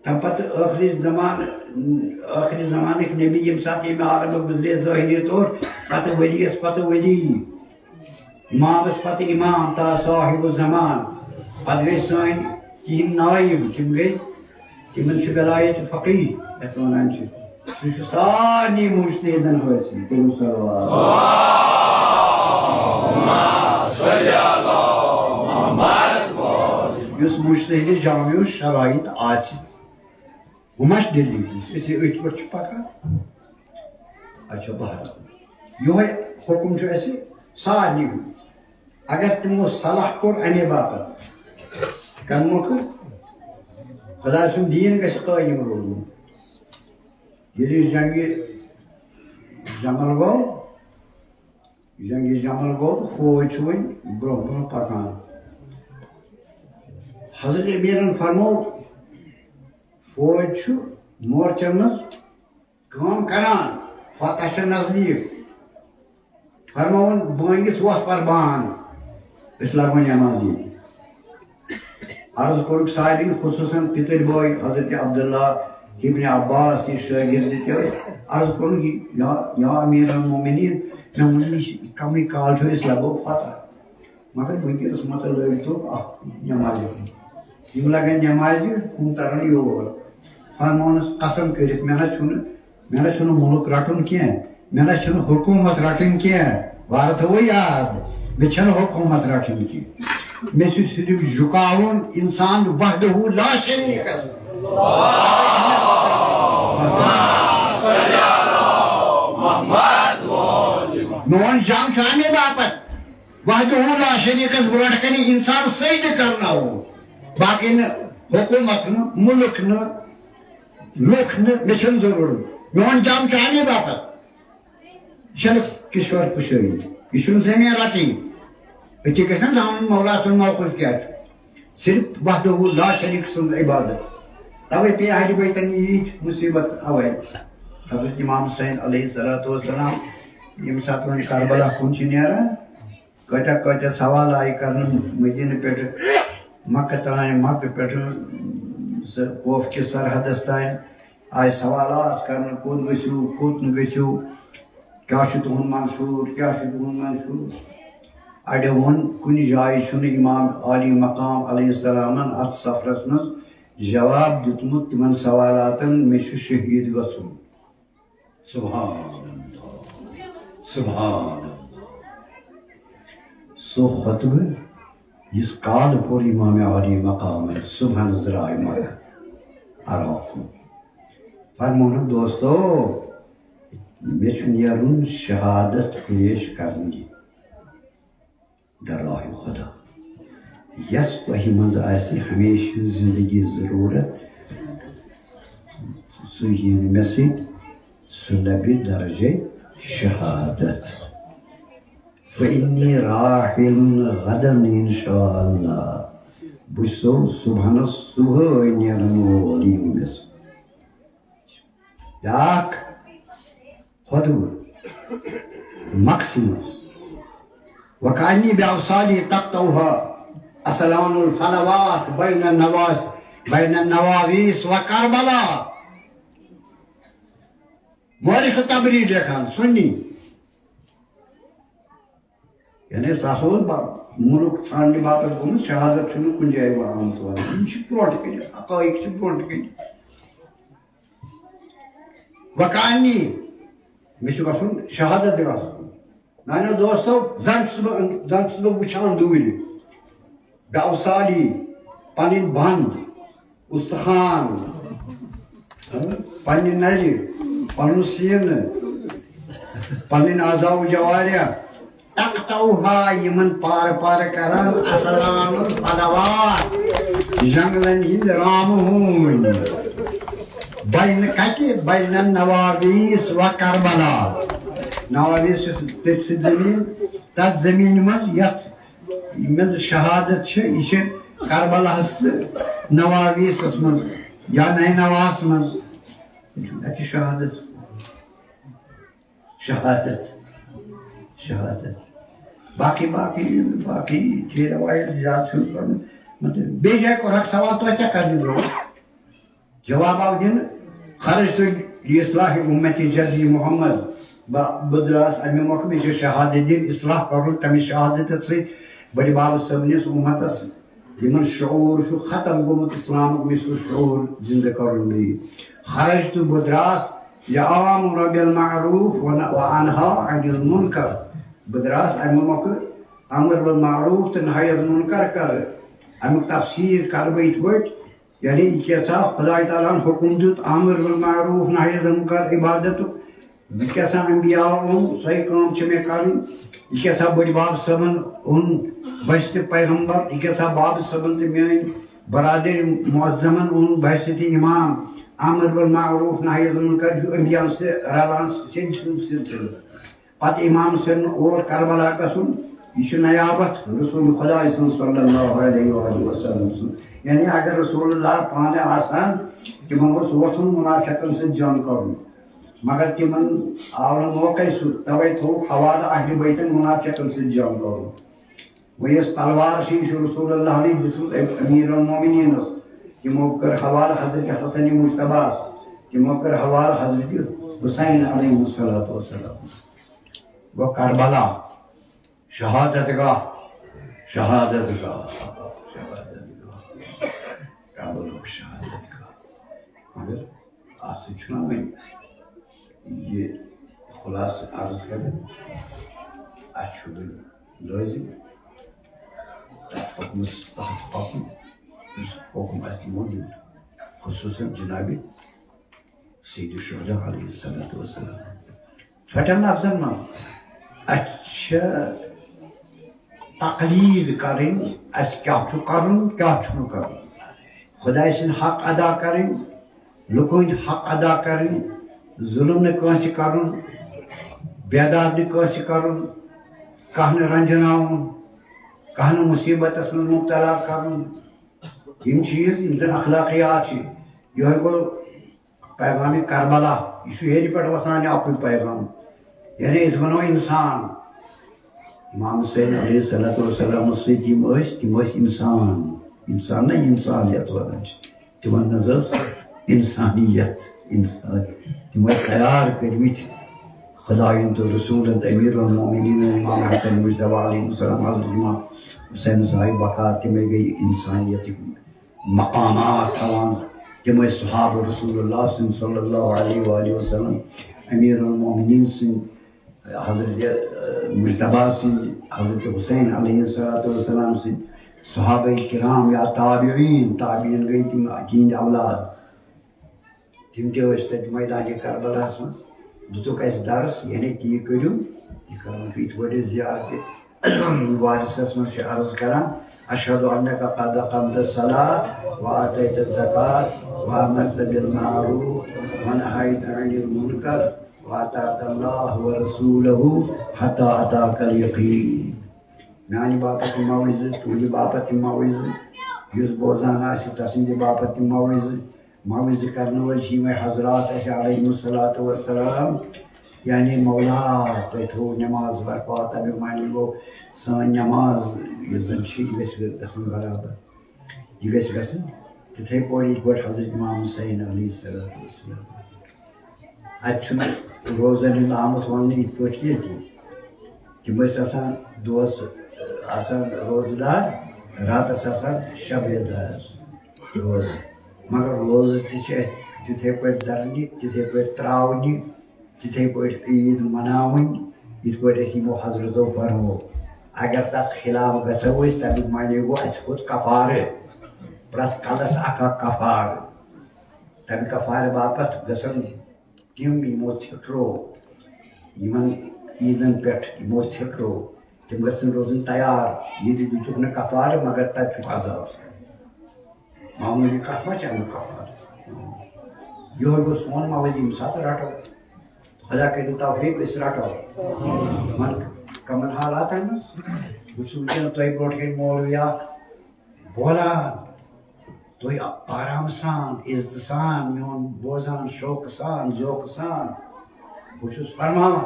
تَمہِ پَتہٕ ٲخری زمانہٕ، ٲخری زمانٕکۍ نبی ییٚمہِ ساتہٕ ییٚمہِ عالمہٕ گُزرے ظٲہری طور، پَتہٕ ؤلیَس پَتہٕ ؤلی، اِمامَس پَتہٕ اِمام، تا صاحب الزمان۔ پَتہٕ گٔے سٲنۍ کِہِنۍ نٲیِب، تِم گٔے، تِمَن چھِ ولایت فقیہ یَتھ وَنان چھِ۔ سُہ چھُ سارنٕے مُجتہِدَن حٲصِل۔ کٔرِو صلوات۔ یُس مُجتہِدِ جامع الشرائط آسہِ، ہُہ ما چھِ دٔلیٖل تہِ؟ أسۍ أتھۍ پٲٹھۍ چھِ پَکان۔ اچھا، بہرحال، یِہوٚے حُکُم چھُ اَسہِ سارنٕے ہُنٛد۔ اگر تِمو صلاح کوٚر اَمے باپتھ، کَرمو کٲم، خۄداے سُنٛد دیٖن گژھِ قٲیِم روزُن۔ ییٚلہِ یہِ جنگِ جمل گوٚو، جنگِ جمل گوٚو، فوج چھُ وۄنۍ برٛونٛہہ برٛونٛہہ پکان۔ حضرت امیرن فرموو، فوج چھُ مورچن منٛز کٲم کران، فتح چھےٚ نزدیٖک۔ فرمووُن، بٲنگِس وۄتھ پر بان، أسۍ لاگو نٮ۪ماز ییٚتہِ۔ عرض کوٚرُکھ سارنٕے، خصوٗصاً پِتٕرۍ بٲے حضرت عبداللہ ابن عباس، یہِ شٲگِرد تہِ ٲسۍ۔ عرض کوٚرُکھ، یا، یا امیر المومنین، مےٚ ووٚن، یہِ چھِ کمٕے کال چھُ، أسۍ لگو فتح۔ مگر وٕنکیٚنس متہٕ لٲگۍ تو اکھ نٮ۪مازِ کُن۔ یِم لگن نٮ۪مازِ کُن، ترن یور۔ فرمونس قسم کٔرِتھ، مےٚ نہ چھُنہٕ، مےٚ نہ چھُنہٕ مُلک رٹُن کینٛہہ، مےٚ نہ چھُنہٕ حکوٗمت رٹٕنۍ کینٛہہ۔ وارٕ تھٲوو یاد، مےٚ چھَنہٕ حکوٗمت رٹٕنۍ کینٛہہ۔ مےٚ چھُ صرف جُکاوُن انسان وحدہ لا شریکس۔ مےٚ ووٚن، جنگ چھُ اَمے باپتھ۔ وحدہ لا شریکس برونٛٹھ کنہِ انسان سجدٕ کرناوو۔ باقی نہٕ حکومت نہٕ، ملک نہٕ، لُکھ نہٕ، مےٚ چھُنہٕ ضروٗرت۔ میون جنگ چھُ اَمے باپتھ۔ یہِ چھَنہٕ کِشور کُشٲیی۔ یہِ چھُنہٕ زٔمیٖن رَٹٕنۍ۔ أتی گژھِ نا زانُن مولا سُنٛد موقف کیٛاہ چھُ۔ صرف وحدہ لا شریک سٕنٛز عبادت۔ توے پیٚیہِ اہلِ بیتن ییٖتۍ مُصیبت اوے۔ حضرت امام حسین علیہ الصلوۃ والسلام ییٚمہِ ساتہٕ وۄنۍ کربلا کُن چھِ نیران، کۭتیٛاہ کۭتیٛاہ سوال آیہِ کرنہٕ مدیٖنہٕ پٮ۪ٹھٕ، مکہ تام، مکہ پٮ۪ٹھٕ سُہ کوفہٕ کِس سرحدس تام آیہِ سوالات کرنہٕ، کوٚت گٔژھِو، کوٚت نہٕ گٔژھِو، کیٛاہ چھُ تُہُنٛد منشور، کیٛاہ چھُ تُہُنٛد منشور؟ اَڑیو ووٚن، کُنہِ جایہِ چھُنہٕ امام عالی مقام علیہ السلامن اتھ سفرس منٛز جواب دیُتمُت تِمن سوالاتن، مےٚ چھُ شہید گژھُن۔ سبحان اللہ، سبحان اللہ۔ سُہ خطبہٕ یُس کالہٕ پوٚر امام عالی مقامن صبحن زرایہِ مکہ عراق کُن۔ فرمونُکھ، دوستو، مےٚ چھُ نیرُن شہادت پیش کرنہِ۔ در راہ خدا، یس تۄہہِ منٛز آسہِ ہمیشہٕ زندگی ضروٗرت، سُہ یِیہِ مےٚ سۭتۍ، سُہ لبہِ درجے شہادت۔ فإنی راحل غدا ان شاء اللہ، بہٕ چھُسو صبحنس صبحٲے نیرن وول، یِیِو مےٚ سۭتۍ۔ بیاکھ خطبہٕ مکسہِ منٛز، وکانی بأوصالی تقطعها اصلان الفلوات بین النواس، بین النواویس و کربلا۔ مورخ طبری لیکھان، سنی، یعنی سُہ ہسا اوس با-، مُلک ژھانڈنہٕ باپتھ گوٚمُت، شہادت چھُنہٕ کُنہِ جایہِ وۄنۍ آمُت وَننہٕ۔ یِم چھِ برونٛٹھ کَنہِ، حقائق چھِ برونٛٹھ کَنہِ۔ وکانی، مےٚ چھُ گژھُن شہادت دِوان۔ میانیو دوستو، زن چھُس بہٕ، زن چھُس بہٕ وٕچھان دوٗرِ۔ بأوصالی، پنٕنۍ بند، استخوان، پننہِ نرِ، پنُن سیٖنہٕ، پنٕنۍ اعضاء و جوارح، تقطعها، یِمن پارٕ پارٕ کران، اصلان الفلوات، جنگلن ہٕنٛدۍ رامہٕ ہوٗنۍ۔ بین کتہِ؟ بین النواویس و کربلا۔ نواویس چھِ تٔتھۍ سۭتۍ زٔمیٖن، تتھ زٔمیٖنہِ منٛز یتھ یِم شہادت چھِ، یہِ چھِ کربلاہس تہٕ نواویسس منٛز یا نینواہس منٛز۔ اَتہِ چھِ شہادت، شہادت، شہادت۔ باقی، باقی، باقی چھِ روایت زیادٕ چھُنہٕ پَرُن۔ مطلب، بیٚیہِ جایہِ کوٚرہکھ سوال، تۄہہِ کیٛاہ کرنہِ برونٛہہ؟ جواب آو دِنہٕ، خرجت لإصلاح أمتي جدي محمد۔ بہٕ، بہٕ درٛاس اَمہِ مۄکھٕ، مےٚ چھِ شہادت دِنۍ، اصلاح کَرُن تَمہِ شہادتہٕ سۭتۍ بٔڈِ بَب صٲبنِس اُمتَس، یِمَن شعوٗر چھُ ختم گوٚمُت اِسلامُک، مےٚ چھُ سُہ شعوٗر زِندٕ کَرُن بیٚیہِ۔ خرجت، بہٕ درٛاس، لآمر بالمعروف ون-، وأنهى عن المنكر۔ بہٕ درٛاس اَمہِ مۄکھٕ امر بالمعروف تہٕ نہی عن المنکر کَرٕ۔ اَمیُک تفسیٖر کَرٕ بہٕ یِتھ پٲٹھۍ، یعنی یہِ کیٛاہ سا خدای تعالیٰ ہن حُکُم دیُت امر بالمعروف نہی عن المنکر عبادتُک، یہِ کیٛاہ سا انبیاء اوٚن، سۄے کٲم چھِ مےٚ کَرٕنۍ، یہِ کیٛاہ سا بٔڈۍ بَب صٲبن اوٚن بہشتِ پیغمبر، یہِ کیٛاہ سا بَب صٲبن تہٕ میٲنۍ برادر معظمن اوٚن بہشتِ امام، امر بالمعروف نہی عن المنکر ہیوٗ انبیاء سۭتۍ رلان سُہ چھُ سُہ سلسلہٕ۔ پتہٕ امام حسینن اور کربلا گژھُن، یہِ چھُ نیابت رسول خداے سٕنٛز صلی اللہ علیہ وآلہ وسلم سُنٛد۔ یعنی اگر رسول اللہ پانہٕ آسان، تِمن اوس ووتھُن منافقن سۭتۍ جنگ کرُن، مگر تِمن آو نہٕ موقعے سُہ، توے تھوٚو حوالہٕ اہلِ بیتن منافقن سۭتۍ جنگ کرُن۔ وۄنۍ یۄس تلوار چھِ، یہِ چھُ رسول اللہ نٕے دِژمٕژ أمۍ امیر المومنینس۔ تِمو کٔر حوالہٕ حضرت حسن مجتبیٰ، تِمو کٔر حوالہٕ حضرت حسین علیہ الصلوۃ والسلام۔ گوٚو کربلا، شہادت گاہ، شہادت گاہ، شہادت گاہ، کربلُک شہادت گاہ۔ مگر اتھ سۭتۍ چھُنہ وۄنۍ یہِ خلاصہٕ عرض کران، اتھ چھُ وۄنۍ لٲزم تتھ حُکمس تحت پکُن، یُس حُکم آسہِ تِمو دیُت، خصوصاً جناب سید الشہداء علیہ الصلوۃ والسلام۔ ژھۄٹٮ۪ن لفظن منٛز، اَسہِ چھِ تقلید کرٕنۍ، اَسہِ کیٛاہ چھُ کرُن، کیٛاہ چھُنہٕ کرُن۔ خداے سٕنٛدۍ حق ادا کرٕنۍ، لُکن ہٕنٛدۍ حق ادا کرٕنۍ، ظلم نہٕ کٲنٛسہِ کرُن، بیداد نہٕ کٲنٛسہِ کرُن، کانٛہہ نہٕ رنجناوُن، کانٛہہ نہٕ مصیبتس منٛز مبتلا کرُن۔ یِم چیٖز، یِم زن اخلاقیات چھِ، یِہوٚے گوٚو پیغام کربلا، یہِ چھُ ہیٚرِ پٮ۪ٹھ وسان، یہِ اَکُے پیغام۔ یعنی أسۍ بنو انسان۔ امام حسین علیہ الصلوۃ والسلام سۭتۍ یِم ٲسۍ، تِم ٲسۍ انسان۔ انسان نہ، انسانیت ونان چھِ۔ تِمن منٛز ٲس انسانیت، انسان۔ تِم ٲسۍ تیار کٔرمٕتۍ خدایَن تہٕ رسوٗلَن تہٕ امیر المومنین امام حسن مجتبیٰ علیہ السلام، حضرت امام حسین صاحب وقار۔ تِمے گٔے انسانیتٕکۍ مقامات تھاوان۔ تِم ٲسۍ صحابہ رسول اللہ سٕنٛدۍ صلی اللہ علیہ وآلہ وسلم، امیر المومنین سٕنٛدۍ، حضرت، ٲں، مجتبیٰ سٕنٛدۍ، حضرت حسین علیہ الصلوۃ والسلام سٕنٛدۍ، صحابہ کرام یا تابعین، تابعین گٔے تِم، تِہنٛدۍ اولاد۔ تِم تہِ ٲسۍ تَتہِ میدانِ کربلاہَس منٛز۔ دِتُکھ اَسہِ درس، یعنی تہِ یہِ کٔرِو، یہِ کَرُن چھُ یِتھ پٲٹھۍ أسۍ زیارتِ وارثَس منٛز چھِ عرض کران، "اشہد انک قد اقمت الصلاۃ و آتیت الزکات و امرت بالمعروف و نہیت عن المنکر و اطعت اللہ و رسولہ حتی اتاک الیقین۔" میانہِ باپتھ تہِ مواعظ، تُہنٛدِ باپتھ تہِ مواعظ، یُس بوزان آسہِ تسٕنٛدِ باپتھ تہِ مواعظ۔ مواعظ کرن وٲلۍ چھِ یِمے حضرات اَسہِ علیہم الصلوۃ والسلام، یعنی مولا، تۄہہِ تھوٚو نماز برپا، تَمیُک معنی گوٚو سٲنۍ نماز یُس زن چھِ، یہِ گژھِ گژھٕنۍ برابر، یہِ گژھِ گژھٕنۍ تِتھے پٲٹھۍ، یِتھ پٲٹھۍ حضرت امام حسین علیہ الصلوۃ والسلام۔ اَتہِ چھُنہٕ روزن ہُنٛد آمُت وننہٕ یِتھ پٲٹھۍ کینٛہہ تہِ۔ تِم ٲسۍ آسان دۄہس آسان روزٕ دار، راتس آسان شبے دار روزٕ۔ مگر روزٕ تہِ چھِ اَسہِ تِتھے پٲٹھۍ درنہِ، تِتھے پٲٹھۍ تراونہِ، تِتھے پٲٹھۍ عیٖد مناوٕنۍ، یِتھ پٲٹھۍ اَسہِ یِمو حضرتو فرموو۔ اگر تَتھ خلاف گژھو أسۍ، تَمیُک معنی گوٚو اَسہِ کھوٚت کفارٕ، پرٛٮ۪تھ کلس اکھ اکھ کفارٕ۔ تَمہِ کفارٕ باپتھ گژھن تِم یِمو ژھِٹرو، یِمن عیٖدن پٮ۪ٹھ یِمو ژھِٹرو، تِم گژھن روزٕنۍ تیار۔ ییٚتہِ دِتُکھ نہٕ کفارٕ، مگر تَتہِ چھُکھ عذاب۔ معموٗلی کَتھ ما چھِ اَمیُک کفارٕ؟ یِہوٚے گوٚو سون مواعظ، ییٚمہِ ساتہٕ رَٹو۔ خۄدا کٔرِو توفیٖق، أسۍ رَٹو۔ وۄنۍ کَمَن حالاتَن منٛز؟ بہٕ چھُس وٕنکیٚن تۄہہِ برونٛٹھ کَنہِ مولوی اَکھ بولان، تُہۍ آرام سان، عزتہٕ سان، میون بوزان، شوقہٕ سان، ذوقہٕ سان۔ بہٕ چھُس فرماوان۔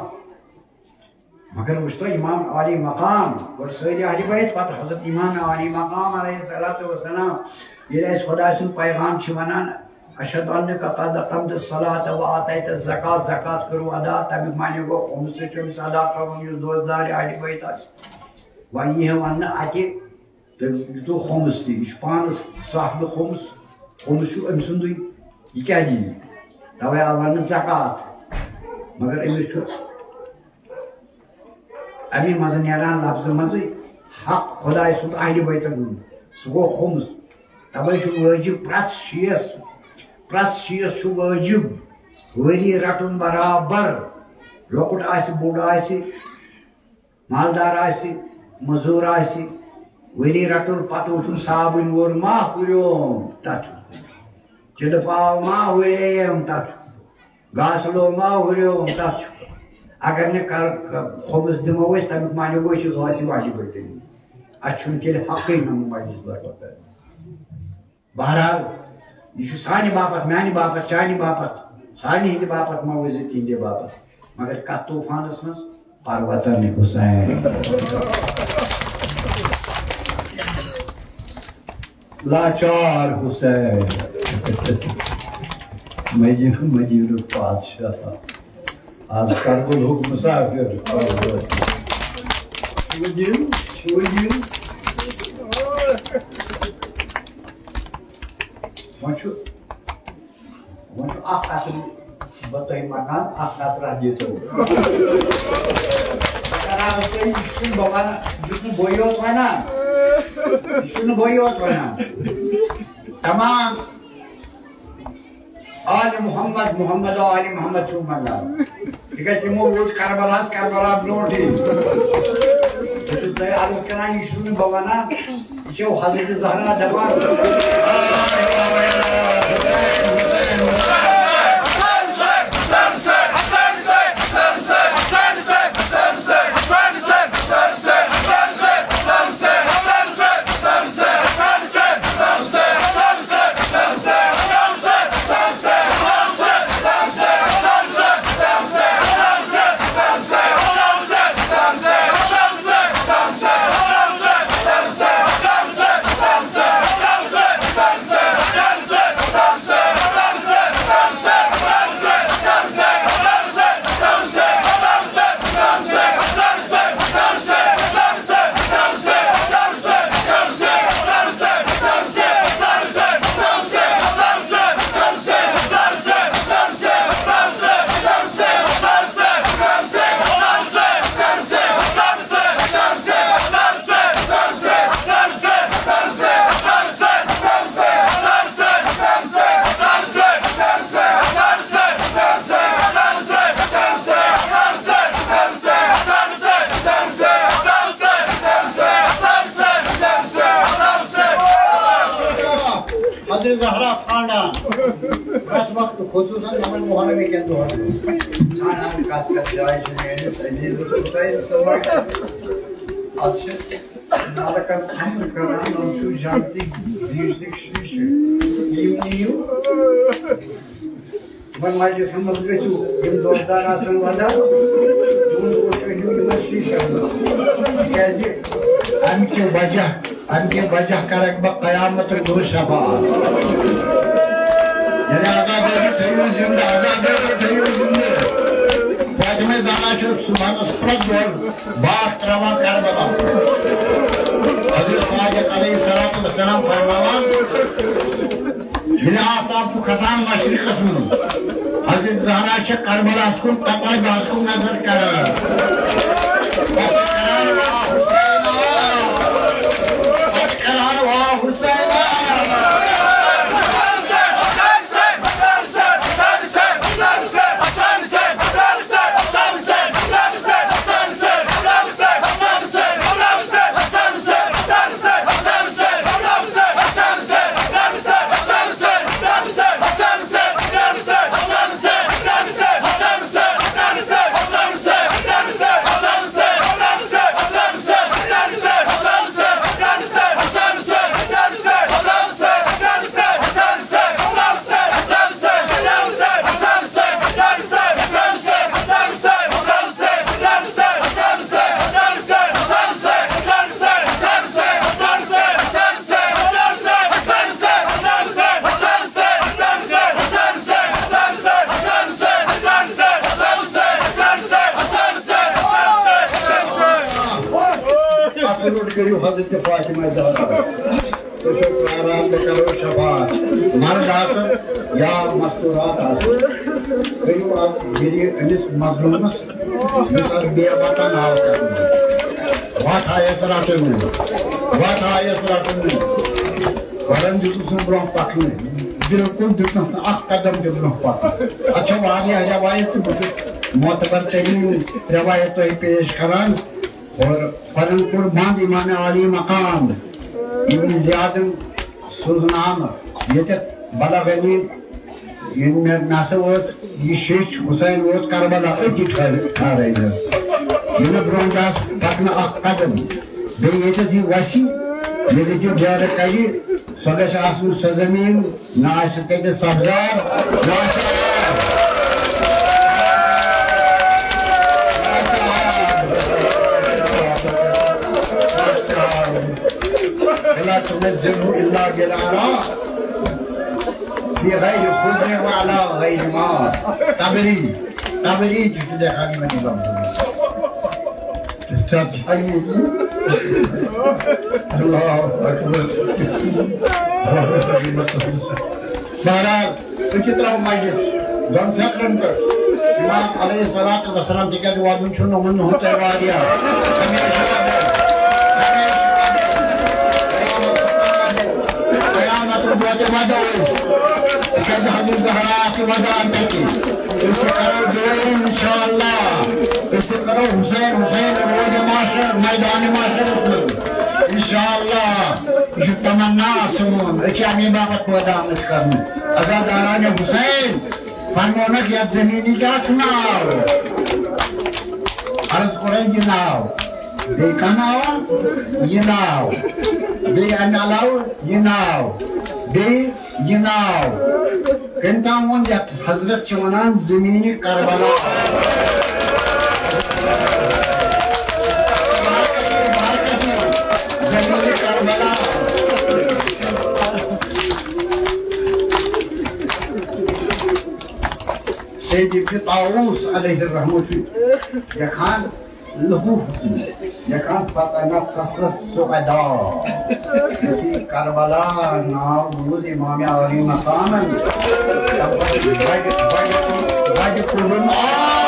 مگر وٕچھتو امام عالی مقام، گۄڈٕ سٲری اہلِ بیت، پتہٕ حضرت امام عالی مقام علیہ الصلوۃ والسلام۔ ییٚلہِ اَسہِ خۄداے سُنٛد پیغام چھِ وَنان، "اشہد انک قد اقمت الصلاۃ و آتیت الزکات"، زکات کٔرٕو ادا، تَمیُک معنی گوٚو خُمس تہِ چھُ أمِس ادا کَرُن، یُس روزدار اہلِ بیت آسہِ۔ وۄنۍ یی ہے وَننہٕ اَتہِ، تٔمۍ دیُت خُمس تہِ، یہِ چھُ پانَس صاحبِ خُمس، خُمس چھُ أمۍ سُنٛدُے، یہِ کیٛاہ دِیہِ؟ تَوَے آو وَننہٕ زکات۔ مگر أمِس چھُ اَمی منٛزٕ نیران لفظہٕ منٛزٕے حق خۄداے سُنٛد اہلِ بیتَن ہُنٛد، سُہ گوٚو خُمس۔ تَوَے چھُ وٲجِب پرٛٮ۪تھ شِیَس، پرٛٮ۪تھ شِیَس چھُ وٲجِب ؤری رَٹُن برابر، لۄکُٹ آسہِ بوٚڑ آسہِ، مالدار آسہِ، مٔزوٗر آسہِ، ؤری رَٹُن پَتہٕ وٕچھُن صابٕنۍ ووٚر ما ہُریوم تَتھ، چِلہٕ پاو ما ہُریوم تَتھ، گاسہٕ لو ما ہُریوم تَتھ۔ اگر نہٕ کر-، کر-، خُمس دِمو أسۍ، تَمیُک معنی گوٚو أسۍ چھِ گاسہِ واجہِ پٲٹھۍ تیٚلہِ۔ اَسہِ چھُنہٕ تیٚلہِ حقٕے نہٕ ماجہِ پٮ۪ٹھ۔ بہرحال، یہِ چھُ سانہِ باپتھ، میانہِ باپتھ، چانہِ باپتھ، سارنٕے ہٕنٛدِ باپتھ، مواعظ تِہنٛدِ باپتھ۔ مگر کتھ طوفانس منٛز؟ پروتن حسین۔ لاچار حسین۔ مدینہ، مدینہُک بادشاہ۔ آز کربلہُک مسافر۔ وۄنۍ چھُ، وۄنۍ چھُ اکھ قطرٕ بہٕ تۄہہِ منٛگان، اکھ قطرٕ دیٖتو۔ بہٕ کرٕ ہا تۄہہِ، یہِ چھُنہٕ بہٕ ونان، یہِ چھُنہٕ بٕے یوت ونان، یہِ چھُنہٕ بٕے یوت ونان۔ تمام آل محمد، محمد و آل محمد چھُ منٛگان۔ تِکیٛازِ تِمو ووت کربلاہس کربلا برونٛٹھٕے۔ بہٕ چھُس تۄہہِ عرض کران، یہِ چھُس نہٕ بہٕ ونان، یہِ چھو حضرت زہرا دپان۔ زہرا ژھانڈان۔ پرٛٮ۪تھ وقتہٕ خصوٗصاً یِمَن محرم کٮ۪ن دۄہَن منٛز۔ ژھانڈان کَتھ کَتھ جایہِ چھِ میٛٲنِس عزیٖزَس خۄدایَس سَماوات۔ اَتھ چھِ ملکَن اَمر کَران، یِم چھُ جنتٕکۍ دیٖژٕکۍ شیٖشہٕ۔ یِم نِیِو۔ یِمَن مجلسَن منٛز گٔژھِو، یِم دۄدار آسَن وَدان، تِہُنٛد اوس أنِو یِمَن شیٖشَن منٛز۔ تِکیٛازِ اَمہِ کہِ وجہ، اَمہِ کہِ وجہ کَرَکھ بہٕ قیامتُک دۄہ شفاعت۔ ییٚلہِ عزادٲری تھٲیِو زِنٛدٕ، عزادٲری تھٲیِو زِنٛدٕ۔ فاطمہ زہرا چھِ صُبحَس پرٛٮ۪تھ دۄہ باغ ترٛاوان کربلا۔ حضرت صادق علیہ الصلوۃ والسلام فرماوان، ییٚلہِ آفتاب چھُ کھسان مشرقس منٛز، حضرت زہرا چھِ کربلاہس کُن، قتل گاہس کُن نظر کران۔ پتہٕ کران، "واہ حسینا"، پتہٕ کران، "واہ حسینا"۔ اَتھ لوٚٹ کٔرِو حضرت فاطمہ زہرا۔ تُہۍ چھِو پرٛاران، بہٕ کَرو شفاعت۔ مرد آسن یا مستورات آسن، کٔرِو اَتھ، ییٚلہِ أمِس مظلوٗمَس یُس اَتھ بے وطن آو کرنہٕ، وَتھ آیَس رَٹنہٕ، وَتھ آیَس رَٹنہٕ۔ گۄڈَن دیُتُس نہٕ برٛونٛہہ پَکنہٕ، بِلکُل دیُتنَس نہٕ اَکھ قدم تہِ برٛونٛہہ پَکنہٕ۔ اَتھ چھےٚ واریاہ رٮ۪وایت تہٕ بہٕ چھُس معتبر تریٖن رٮ۪وایت تۄہہِ پیش کران۔ اور پَنُن قربان امام عالی مقام ابن زیادن سوزنامہ، ییٚتٮ۪تھ بلغنی، یِم مےٚ، مےٚ ہسا اوس یہِ شیٚچھ حسین ووت کربلا أتی ٹھہر-، ٹھہرٲوِتھ۔ یہِ نہٕ برونٛہہ دَس پَکنہٕ اَکھ قدم۔ بیٚیہِ ییٚتٮ۪تھ یہِ وَسہِ، ییٚتٮ۪تھ یہِ ڈیرٕ کَرِ، سۄ گژھِ آسٕنۍ سۄ زٔمیٖن، نہ آسہِ تَتہِ سبزار، نہ آسہِ آب۔ نہ آسہِ آب۔ نہ آسہِ آب۔ ولا تنزله الا بالعراء، في غير خضر وعلى غير ماء۔ طبری، طبری تہِ چھُ لیکھان یِمن یِمن۔ اللہ اکبر۔ بہرحال، أسۍ چھِ ترٛاوان مجلس دۄن فقرن پٮ۪ٹھ۔ امام علیہ الصلوۃ والسلام، تِکیٛازِ وَدُن چھُنہٕ یِمن دۄہن تۄہہِ واریاہ۔ ہمیشہِ وَدُن۔ ہمیشہِ وَدُن۔ قیامتس تام وَدُن۔ قیامتُک دۄہ تہِ وَدو أسۍ۔ تِکیٛازِ حضرت زہرا آسہِ وَدان تَتہِ۔ أسۍ تہِ کَرو جوڑ اِنشاءاللہ۔ أسۍ تہِ کَرو حسین، حسین روزِ محشر، میدانِ محشرس منٛز۔ اِنشاءاللہ۔ یہِ چھُ تمنا سون۔ أسۍ چھِ اَمے باپتھ پٲدٕ آمٕتۍ کرنہٕ۔ عزادارانِ حسین، فرمونکھ یَتھ زٔمیٖنہِ کیٛاہ چھُ ناو؟ عرض کوٚر اَسہِ یہِ ناو۔ بیٚیہِ کانٛہہ ناوا؟ یہِ ناو۔ بیٚیہِ اَمہِ علاوٕ یہِ ناو۔ بیٚیہِ یہِ ناو۔ کٔمۍ تام ووٚن یَتھ حضرت چھِ وَنان زٔمیٖنہِ کربلا۔ زٔمیٖنہِ کربلا۔ سید ابن طاووس علیہ الرحمہ چھُ لیکھان، لہو حسن، لیکھان، فتنفس السعداء۔ یُتھُے کربلا ناو بوٗز امام عالی مقامن، تَمہِ پتہٕ بَڑِ، بَڑِ، بَڑِ کوٚرُن آ، آ،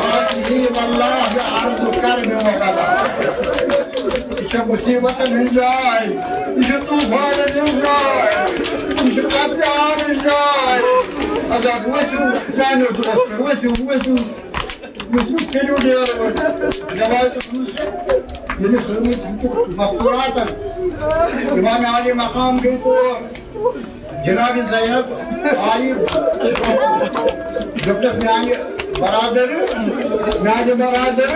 آ، یہِ واللہ عرض کربِ مبتلا۔ یہِ چھےٚ مُصیٖبتن ہٕنٛز جاے، یہِ چھِ طوٗفانن ہٕنٛز جاے، یہِ چھِ قبضہٕ آرٕچ جاے۔ اَدٕ حظ ؤسِو میٛانیو دۄستو، ؤسِو، ؤسِو، ؤسِو، کٔرِو ڈیرٕ وۄنۍ۔ رٮ۪وایتَس منٛز چھِ ییٚمِس ہٲومٕتۍ مستوٗراتن امام عالی مقام بیٚیہِ تور جناب زینب آیہِ دوٚپنس، میانہِ برادر، میانہِ برادر،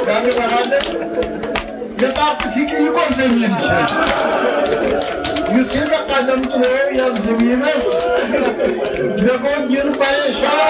میانہِ برادر، مےٚ تَر تہٕ فِکرِ، یہِ کۄس زٔمیٖن چھِ؟ یُتھُے مےٚ قدم ترٛوو یَتھ زٔمیٖنَس، مےٚ گوٚو دِل پریشان۔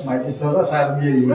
مجلس ہسا سردی یی۔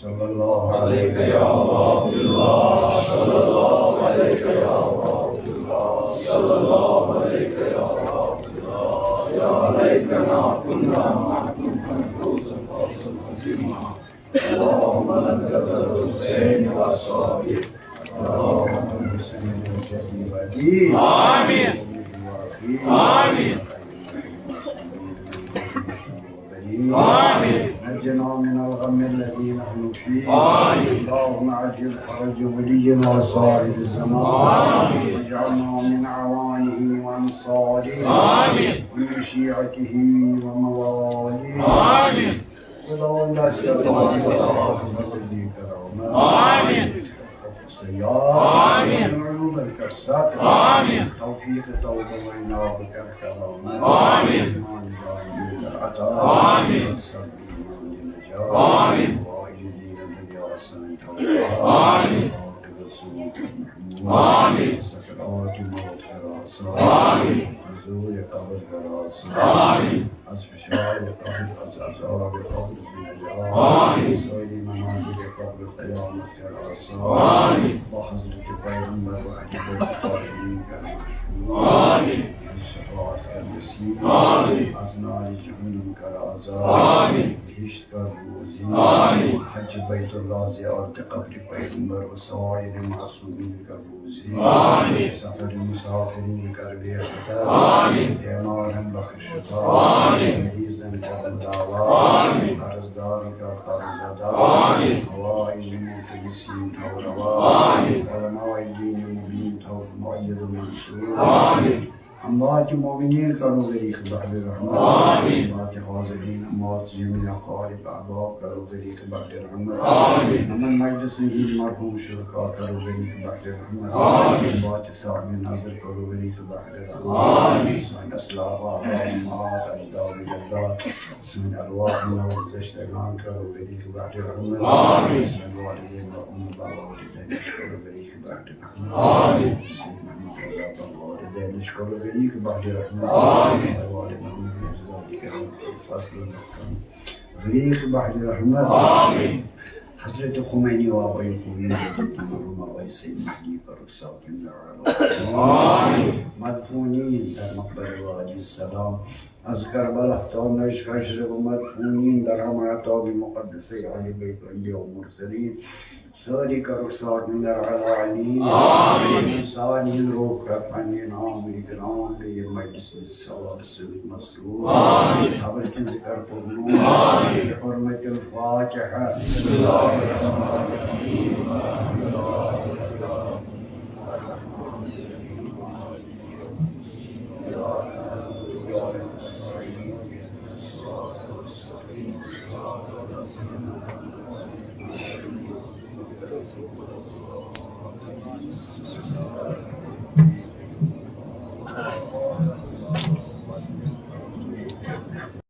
صلى الله عليك يا أبا عبد الله، صلى الله عليك يا أبا عبد الله، صلى الله عليك يا أبا عبد الله. يا ليتنا كنا معكم فنفوز فوزا عظيما. اللهم لك الفضل الحسين والصالح. اللهم صل وسلم وبارك. آمين. آمين. آمين. نجنا من الغم الذي نحن فيه. آمين. اللهم عجل فرج ولينا وصاحب الزمان. آمين. واجعلنا من أعوانه وأنصاره. آمين. ومن شيعته ومواليه. آمين. اللهم لا سيما آمين. سيار. آمين. من عيوب الكرسات. آمين. توفيق توبة وإنابك الكرامة. آمين. إيمان دائم العطاء. آمين. الصبر إيمان النجاة. آمين. وإلى دين الدنيا أحسن التوبة. آمين. وعاقبة سوء المحمود. آمين. سكرات الموت فراسة. آمين. نزول قبر فراسة. آمين. أصف شعر قبر، أصف شعر قبر. آمين. سوء منازل قبر قيامة كراسة. آمين. بحضرة پیغمبر و اہل بیت الطاهرین کر محفوظ. آمین. شفاعت کر نصیب. آمین. از نار جہنم کر آزاد. آمین. بہشت کر روزی. آمین. حج بیت اللہ، زیارت قبر پیغمبر و سایر معصومین کر روزی. آمین. سفر مسافرین کر بے خطر. آمین. بیمارن بخش شفا. آمین. مریضن کر مداوا. آمین. قرضدار کر قرض ادا. آمین. حوائج ملک نسیم تھو روا۔ آمین۔ علماء دین مبین تھو مؤید و منصور۔ آمین۔ اموات مومنین کرو غریق بحر رحمت۔ آمین۔ اموات حاضرین، اموات جمیع اقارب احباب کرو غریق بحر رحمت۔ آمین۔ امن مجلس ہند مرحوم شرکا کرو غریق بحر رحمت۔ آمین۔ اموات صاحب نظر کرو غریق بحر رحمت۔ آمین۔ سانۍ اسلاف، آبا، امہات، اجداد، جدات، سٲنۍ ارواح نور گذشتگان کرو غریق بحر رحمت۔ آمین۔ سانہِ والدین و ام بابا والدینش کرو غریق بحر رحمت۔ آمین۔ سید محمد رضا بابا والدینش کرو غریق بحر رحمت۔ آمین۔ والد محمد رضا کرم فضل و کرم غریق بحر رحمت۔ آمین۔ حضرت خمینی و آقای خمینی، حضرت مرحوم آقای سید مهدی کرو ساکن در عالم۔ آمین۔ مدفونین در مقبر علیه السلام، از کربلا تا نجف اشرف مدفونین در همه اطراف مقدسه اهل بیت و انبیا و مرسلین، ساری کرو ساکن در عالمین۔ آمین۔ ساری روح کر پنی نام اکرام به مجلس ثواب سید مستور۔ آمین۔ قبر کی ذکر پر نور۔ آمین۔ بحرمت الفاتحة۔ بسم الله الرحمن الرحيم.